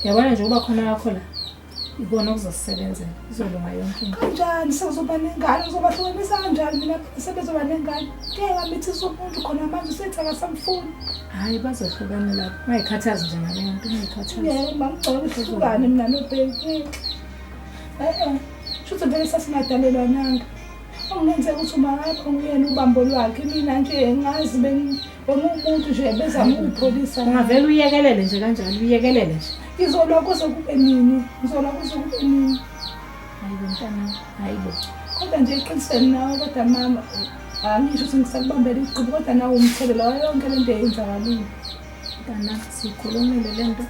Yabona nje ukuba khona kwakho la ikona okuzosisebenzela. Izolunga yonke into. Kanjani sekuzoba nengane ngizobahlukanisa kanjani mina sebezoba nengane? Ngeke ngamithisa umuntu khona manje usethi akasamfuni. Hhayi bazohlukana lapho. Ungayikhathazi nje ngaleyo nto, ungayikhathazi. Ngeke mama ngicela uhlukane mina noBheki. Shuthi vele sasingadalelwananga. Okungenzeka ukuthi uma wakho nguyena ubambo lwakhe mina nje ngazi bengumuntu nje bezama ukupholisa. Ungavele uyekelele nje kanjalo, uyekelele nje. Ngizolwa kuze kube nini? Ngizolwa kuze kube nini? Hayi bo mntanami, hayi bo. Kodwa nje eqinisweni nawe kodwa mama angisho ukuthi ngisakubambela iqhubu kodwa nawe umthelela wayo yonke le nto eyenzakalile. Mntanami, sikhulumile le nto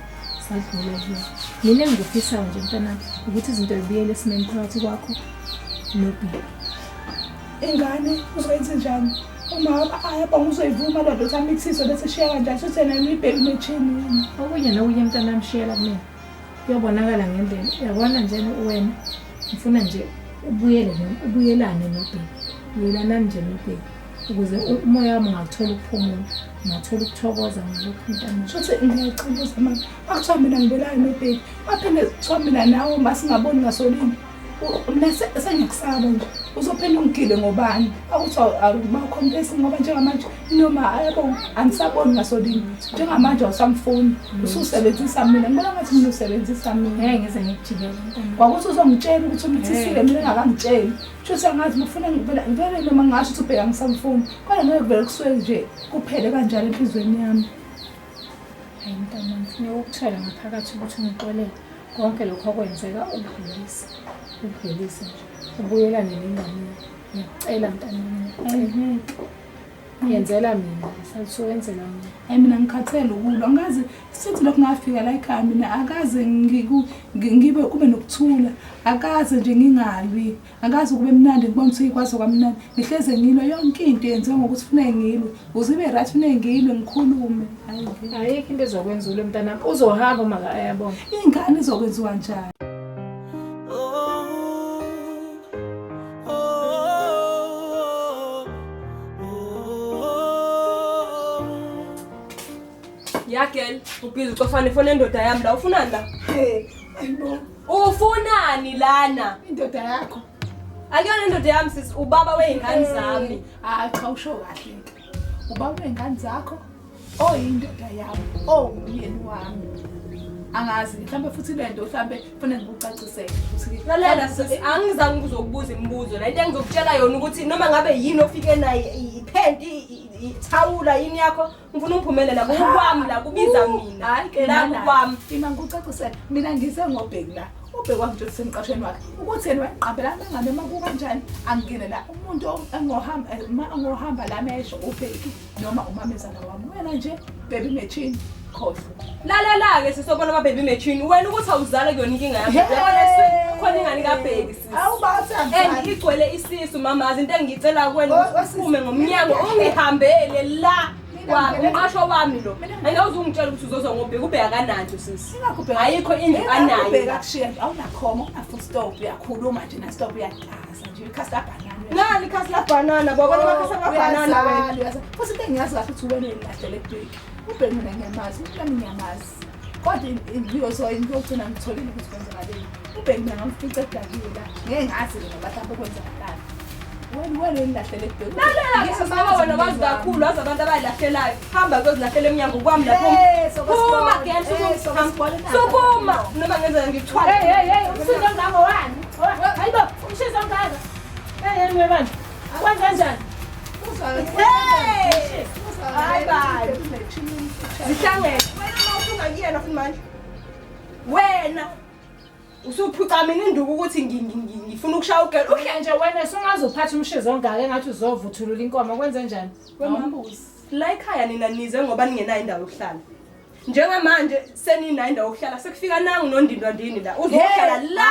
sadlula kuyo. Mina engikufisayo nje mntanami ukuthi izinto zibuyele esimeni phakathi kwakho noBheki. Ingane uzoyenza njani? Umama ayabonga uzoyivuma loo nto ukuthi amithiswe bese eshiya kanjani shuthi yena uyi-baby machine yini? Okunye nokunye mntanami shiyela kumina. Kuyobonakala ngendlela. Uyabona nje wena ngifuna nje ubuyele ubuyelane noBheki. Buyelanani nje noBheki ukuze umoya wami ungathola ukuphumula, ungathola ukuthokoza ngalokho mntanami. Shuthi ngiyacela mama. Akuthiwa mina ngibelane noBheki. Waphinde kuthiwa mina nawe uma singaboni ngasolinye. Mina sengiyakusaba nje. Uzophinde ungigile ngobani? Akuthiwa awumakhompesi ngoba njengamanje noma ayabo angisaboni ngasolinye. Njengamanje awusamfuni. Ususebenzisa mina. Ngibona ngathi mina usebenzisa mina. Ngeke ngize ngikujikele mntanami. Kwakuthi uzongitshela ukuthi umthisile mina engakangitsheli. Shuthi angazi ngifuna ngivele noma ngingasho ukuthi ubheka ngisamfuni. Kodwa ngeke kuvele kusuke nje kuphele kanjalo enhliziyweni yami. Hayi mntanami, ngifuna ukukuthola ngaphakathi ukuthi ungixolele. Konke lokho okwenzeka ukudlulise. Ukudlulise nje. Ubuyelane nengane. Ngiyakucela mntanami, ngiyakucela. Yenzela mina, sasuwenzela mina. Hayi mina ngikhathele ukulwa. Angazi sithi lokhu ngafika la ekhaya mina akaze ngibe kube nokuthula. Akaze nje ngingalwi. Akaze kube mnandi ngibona ukuthi ikwazi kwamnandi. Ngihleze ngilwa yonke into yenziwa ngokuthi funeke ngilwe. Ukuze ibe right funeke ngilwe ngikhulume. Hayi ngeke. Ayikho into ezokwenza ulwe mntanami. Uzohamba uma ayabonga. Ingane izokwenziwa njani? Ya girl, ubhizi ucofana ifoni yendoda yami la ufunani la? Hey, ayibo. Ufunani lana? Indoda yakho. Akuyona indoda yami sisi, ubaba wey'ngane zami. Hayi cha usho kahle ke. Ubaba wey'ngane zakho oyindoda yami, owumyeni wami. Angazi mhlawumbe futhi le nto mhlawumbe kufanele ngikucacisele ukuthi Lalela sisi, angizange ukuzokubuza imibuzo la. Into engizokutshela yona ukuthi noma ngabe yini ofike nayo, iphenti, ithawula yini yakho, ngifuna ungiphumele la kukwami la kubiza mina. Hayi ke La nala. kukwami. Ima ngikucacisele. Mina ngize ngobheki la. Ubheki wangitshela ukuthi semqashweni wakhe. Ukuthi yena wayeqaphela ngane uma kukanjani angene la. Umuntu engohamba uma engohamba la mesho ubheki noma umamezala wami. Wena nje baby machine khohlwa. Lalela-ke sisi obona ama-baby machine. Wena ukuthi awuzale kuyona inkinga yakho. Uyabona eswini khona ingane kaBheki sisi. Awubathi And angizali. igcwele isisu mamazi into engiyicela kuwena Oh, ukuthi oh, sisi. uphume ngomnyango ungihambele la Mina kwami ngivele- umqasho wami lo. Mina- Angeke uze ungitshele ukuthi uzozwa ngobheki ubheka kananto sisi. Ingakho Ayikho indlu anayo. Ubheka kushiya nje awunakhoma una full stop uyakhuluma nje na stop uyadaza nje ikhasi labhanana. Nali ikhasi labhanana bobona amakhasi amabhanana wena. Uyazala, uyazala. Futhi into engiyazi kahle ukuthi wena uyilahlele kubheki. Ubheki mina ngiyamazi, nami ngiyamazi. Kodwa ngiyogcina ngitholile ukuthi kwenzakaleni. Ubheki mina ngamfica edakiwe la. Ngeke ngazi-ke ngoba mhlawumbe kwenzakalani. Wena uyilahlele kubheki. Lalela-ke sisi ngoba wena wazi kakhulu wazi abantu abayilahlelayo. Hamba kuyozilahlele emnyango kwami lapho. Eh, Phuma sokwesibona. girl, Eh, sukuma. sokwesibona. Sukuma noma ngenzeka ngikuthwale. Hey hey hey, umshizo ongaka wani? Hayibo, umshizo ongaka. Hey hey webandla. Kwenza kanjani? Hey! Hayi bani. Zihlangene. Wena uma usungakuyena futhi manje. Wena usuphuca mina induku ukuthi ngifuna ukushaya ugirl. Uhle nje wena sungaze uphathe umshizo ongaka engathi uzovuthulula inkomo kwenze njani? Wemambuzi. La ekhaya nina nize ngoba ningenayo indawo yokuhlala. Njengamanje seninayo indawo yokuhlala sekufika nangu nondindwa ndini la. Uzohlala la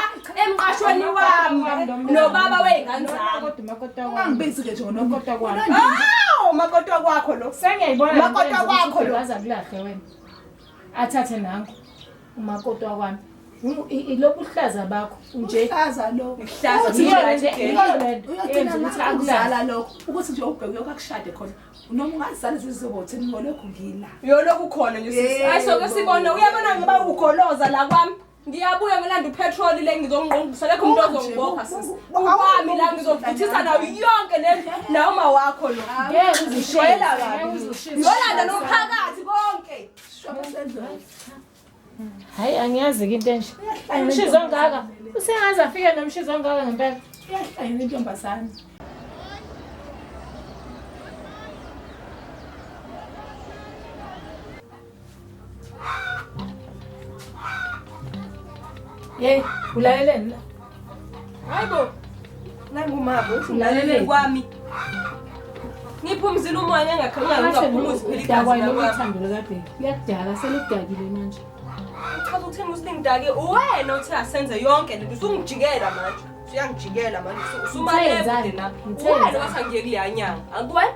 emqashweni wami nobaba wey'ngane zami. Kodwa makoti wami. Ungangibizi-ke nje Makoti kwami. Hawu makoti kwakho lo. Sengiyayibona Makoti wakho lo. Aza kulahle wena. Athathe nangu umakoti wakwami. Ilobu hlaza bakho nje. Uhlaza lo. Uhlaza Uthi Yiyo nje- le nto, yiyo le nto Uyogcina eyenza ukuthi ngakho akulahle. ukuzala lokho ukuthi nje ubheke uyokakushade khona noma ungazizala zizobothini ngolokhu ngila. Yolokhu khona nje sisi. Yebo. Ayi soke sibone uyabona ngoba ugoloza la kwami. Ngiyabuya ngilanda upetrol le ngizongqongqisa lekho umuntu ozongibopha sisi. Ukwami la ngizovuthisa nayo yonke le nawe uma wakho lo. Ngeke uzishise. Ngijwayela kabi. Ngeke uzishise. Ngiyolanda nomphakathi konke. Shwapha sendlovu. Hayi angiyazi ke into enje. Umshizo ongaka. Usengaze afike nomshizo ongaka ngempela. Iyahlanya intombazane. Hey, ulaleleni la? Hayibo. Nangumabo ulalele kwami. Ngiphumzile umoya ngingaphumuzi phela igazi Udakwa la yilolu kwami. thando lukabheki. Liyakudaka, seludakile manje. Uchaza ukuthini ukuthi lingidake wena uthi asenze yonke lento usungijikela manje. Usuyangijikela manje usumalele na. Wena wathi angiye kuleya nyanga. Angikuwena?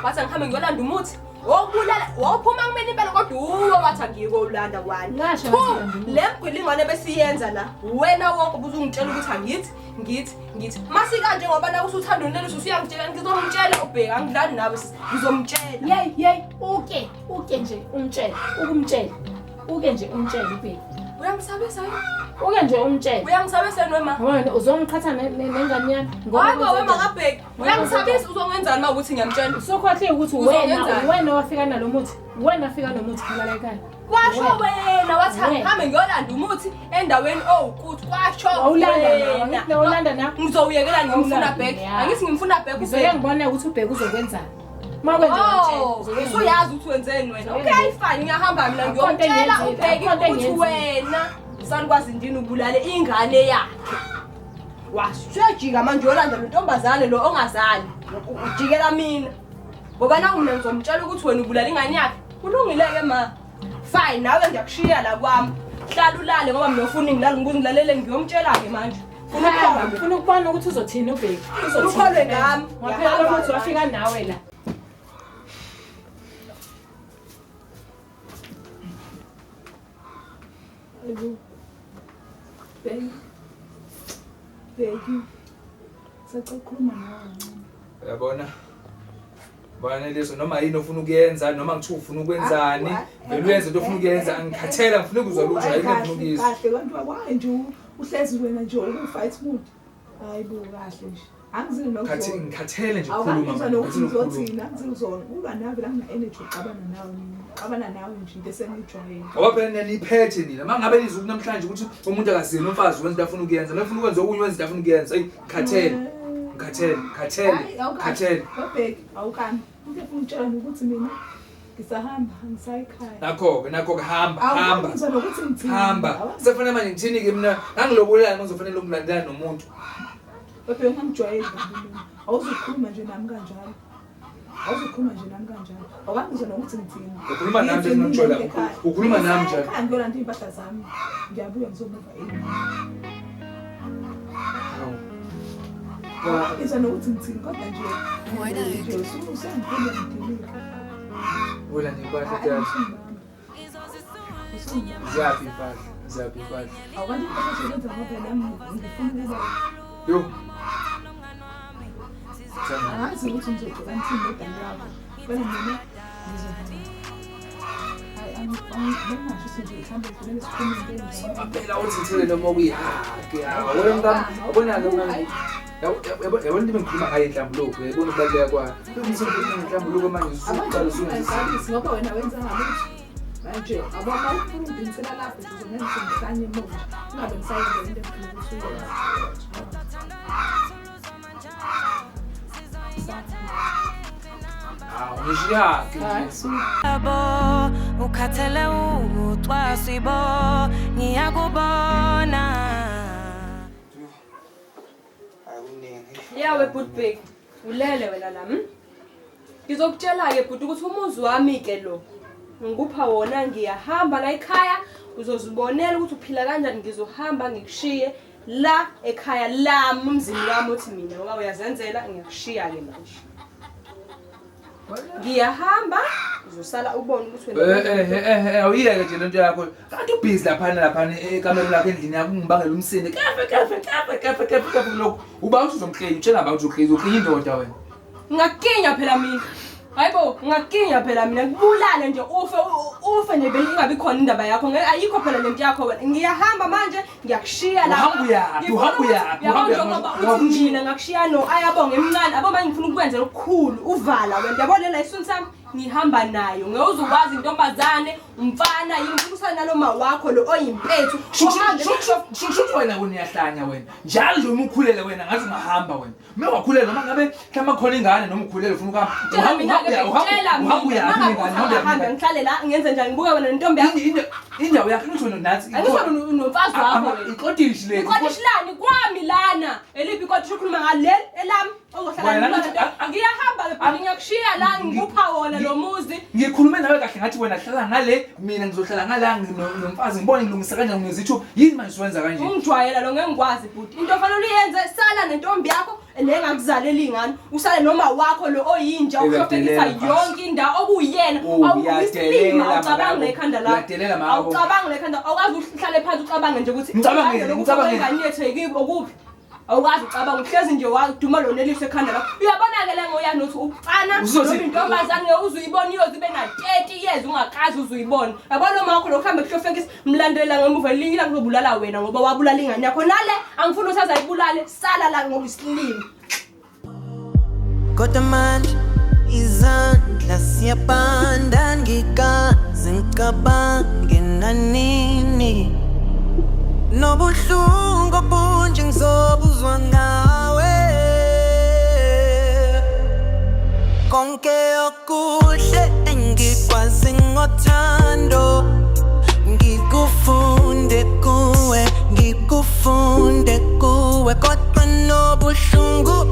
Wathi angihambe ngiyolanda umuthi. Wawubulala, wawuphuma kumina impela kodwa uwe wathi angiye kowulanda wani. Ngasho ngathi landa umuthi. Le mgwilingwane besiyenza la. Wena wonke ubuzungitshela ukuthi angithi, ngithi, ngithi. Masikanje ngoba na usuthanda uNeliso usuyangitshela ngizomtshela ubheka angidlali nawe sisi. Ngizomtshela. Yey yey uke uke nje umtshele ukumtshela uke nje umtshele ubheki. Uyamsabisa yini? Uke nje umtshele. Uyamsabisa yini wema? Wena uzongiqhatha nengane yami ngoba Hayi bo wema kabheki. Uyamsabisa uzongenzani uma ukuthi ngiyamtshela? Usukhohliwe ukuthi wena wena wafika nalomuthi. Wena wafika nomuthi phela la ekhaya. Kwasho wena wathi angihambe ngiyolanda umuthi endaweni owukuthi kwasho wena. Wawulanda na? Ngizowuyekela ngimfuna back. Angithi ngimfuna back ubheke. Ngibone ukuthi ubheke uzokwenzani. Uma kwenza ngitshela. Usuyazi ukuthi wenzeni wena. Okay fine ngiyahamba mina ngiyomtshela ubheke ukuthi wena sanikwazi ndini ubulale ingane yakhe. Wasujika manje uyolanda lo ntombazane lo ongazali. Ujikela mina. Ngoba na mina ngizomtshela ukuthi wena ubulala ingane yakhe. Kulungile-ke ma. Fine nawe ngiyakushiya la kwami. Hlala ulale ngoba mina ufuna ngilale ngilalele ngiyomtshela-ke manje. Ufuna ukubona ukuthi uzothini ubheki. Ukholwe ngami. Waphela lo muthi wafika nawe la. Bheki. Bheki. Sacela ukukhuluma nawe kancane. Uyabona? Baneliso noma yini ofuna ukuyenza noma ngithiwa ufuna ukwenzani vele uyenze into ofuna ukuyenza angikhathela ngifuna ukuzwa lutho ayikho engifuna ukuyizwa. Kahle kanti why nje uhlezi wena nje uku-fight mood. Hayi bo kahle nje. Angizile nokuzona. Ngikhathele nje ukukhuluma. Awukangizwa nokuthi ngizothini, angizile uzona. Uba nawe la ngina energy uxabana nawe mina. Xabana nawe nje into esengijwayele. Ngoba phela nina niyiphethe nina. Uma ngabe nizwa ukuthi namhlanje ukuthi umuntu akazini umfazi wenza into afuna ukuyenza, uma efuna ukwenza okunye wenza into afuna ukuyenza. Eyi ngikhathele. Ngikhathele, ngikhathele. Ngikhathele. Babheki, awukami. Into efuna ukutshela ukuthi mina ngisahamba angisayi ekhaya. Nakho-ke, nakho-ke hamba, hamba. Awukangizwa nokuthi ngithini. Hamba. Sekufanele manje ngithini-ke mina? Ngangilobolelani uma ngizofanele ukulandelana nomuntu. Babheki ungangijwayeli kabi mina. Awuzukhuluma nje nami kanjalo. Awuzukhuluma nje nami kanjalo. Awukangizwa nokuthi ngithini. Ukhuluma nami nje ngikujola. Ukhuluma nami nje. Ekhaya ngiyolanda iy'mpahla zami. Ngiyabuya ngizomuva endlini. Hawu. Awukangizwa nokuthi ngithini kodwa nje. Nje usengikhuluma ngidiniwe. Uyolanda iy'mpahla dad. Ziyaphi iy'mpahla? Ziyaphi iy'mpahla? Awukanti impahla zokuyenza ngoba nami ngifuna ukuba Yo. Angazi ukuthi ngizogcoka ngithini nodani wakho. Kodwa mina ngizohamba. Hayi bengingasho ukuthi nje mhlawumbe kumele sikhulume into enjalo. Phela uthi ngithele noma okuyihage. Wena mntana, yabona-ke manje. Yabona into engikhuluma ngayo inhlambuluko, uyayibona ukubaluleka kwayo. Ngikhuluma ngenhlambuluko manje usuqala usungizisa. Ngoba wena wenza ngalutho. Manje abona ufuna ungidinisela lapho nje uzongenza ngihlanye emuva. Ungabe ngisayenza into engifuna ukuthi uyenze. Hawu, ngisho ihage nje. Yabo ukhathele ukucwaswa ibo ngiyakubona. Yawe bhuti Bheki, ulele wena la. Ngizokutshela-ke bhuti ukuthi umuzi wami-ke lo ngikupha wona ngiyahamba la ekhaya uzozibonela ukuthi uphila kanjani ngizohamba ngikushiye la ekhaya lami umzini wami uthi mina ngoba uyazenzela ngiyakushiya-ke manje. Ngiyahamba uzosala ubone ukuthi wena awuyeke nje lento yakho. Kanti ubhizi laphana laphana ekamereni lakho endlini yakho ungibangela umsindo. Kefe kefe kefe kefe kefe kefe lokho. Uba uthi uzomklinya utshela ba uthi uklinya uklinya indoda wena. Ngakukinya phela mina. Hayibo ngakukinya phela mina ngibulale nje ufe ufe nje bengingabi khona indaba yakho ngeke ayikho phela lento yakho wena. Ngiyahamba manje ngiyakushiya la. Uhamba uyaphi? Uhamba uyaphi? Uhamba uyaphi? Uthi mina ngakushiya no ayabonga emncane abo manje ngifuna ukwenzela okukhulu uvala wena yabona la isoni sami ngihamba nayo ngeke uzukwazi intombazane umfana yini ngifuna usale nalo ma wakho lo oyimpethu. Shushu wena uyahlanya wena. Njalo nje uma ukhulele wena ngathi ungahamba wena. Uma wakhulele noma ngabe mhlawumbe khona ingane noma ukhulele ufuna ukuhamba. Uhamba uyaphi ingane? Uhamba ngihlale la ngenze njani ngibuke wena nentombi yakho. Indawo yakho ngisho nathi. Angisho nomfazi wakho wena. Ikotishi le. Ikotishi lani kwami lana. Eliphi ikotishi ukhuluma ngaleli elami. Ozohlala Wena nilwa ngithi- lento. Ngiyahamba ke bhuti ngiyakushiya la ngikupha wona lo muzi. Ngikhulume nawe kahle ngathi wena hlala ngale, mina ngizohlala ngala nomfazi ngibone ngilungisa kanjani ngizithu. Yini manje usuwenza kanje? Ungijwayela lo ngeke ngikwazi bhuti. Into ofanele uyenze sala nentombi yakho le engakuzaleli ingane. Usale noma wakho lo oyinja uhlofekisa Uyadelela, mfazi. yonke indawo okuyena. Oh, Awuyisilima uyadelela, awucabangi Makabo. lekhanda lakho. Uyadelela, Makabo. Awucabangi lekhanda awukwazi uhlale phansi ucabange nje ukuthi Ngicabangeni, kanjalo ngicabangeni. ingane yethu ayikho okuphi. Awukwazi ucabanga uhlezi nje waduma lona elihle ekhanda lakho. Uyabona-ke le ngoyani uthi umfana Uzothi- noma intombazane ngeke uze uyibone iyoze ibe na-30 years ungakaze uze uyibone. Yabona uma wakho lokhu hambe kuhlofekisa mlandelela ngemuva elinye ilanga uzobulala wena ngoba wabulala ingane yakho. Nale angifuni ukuthi aze ayibulale sala la ngoba isilima. Kodwa manje izandla siyabanda ngikaze ngicabange nanini nobuhlungu obunje ngizobuzwa ngawe konke okuhle engikwazi ngothando ngikufunde kuwe ngikufunde kuwe kodwa nobuhlungu.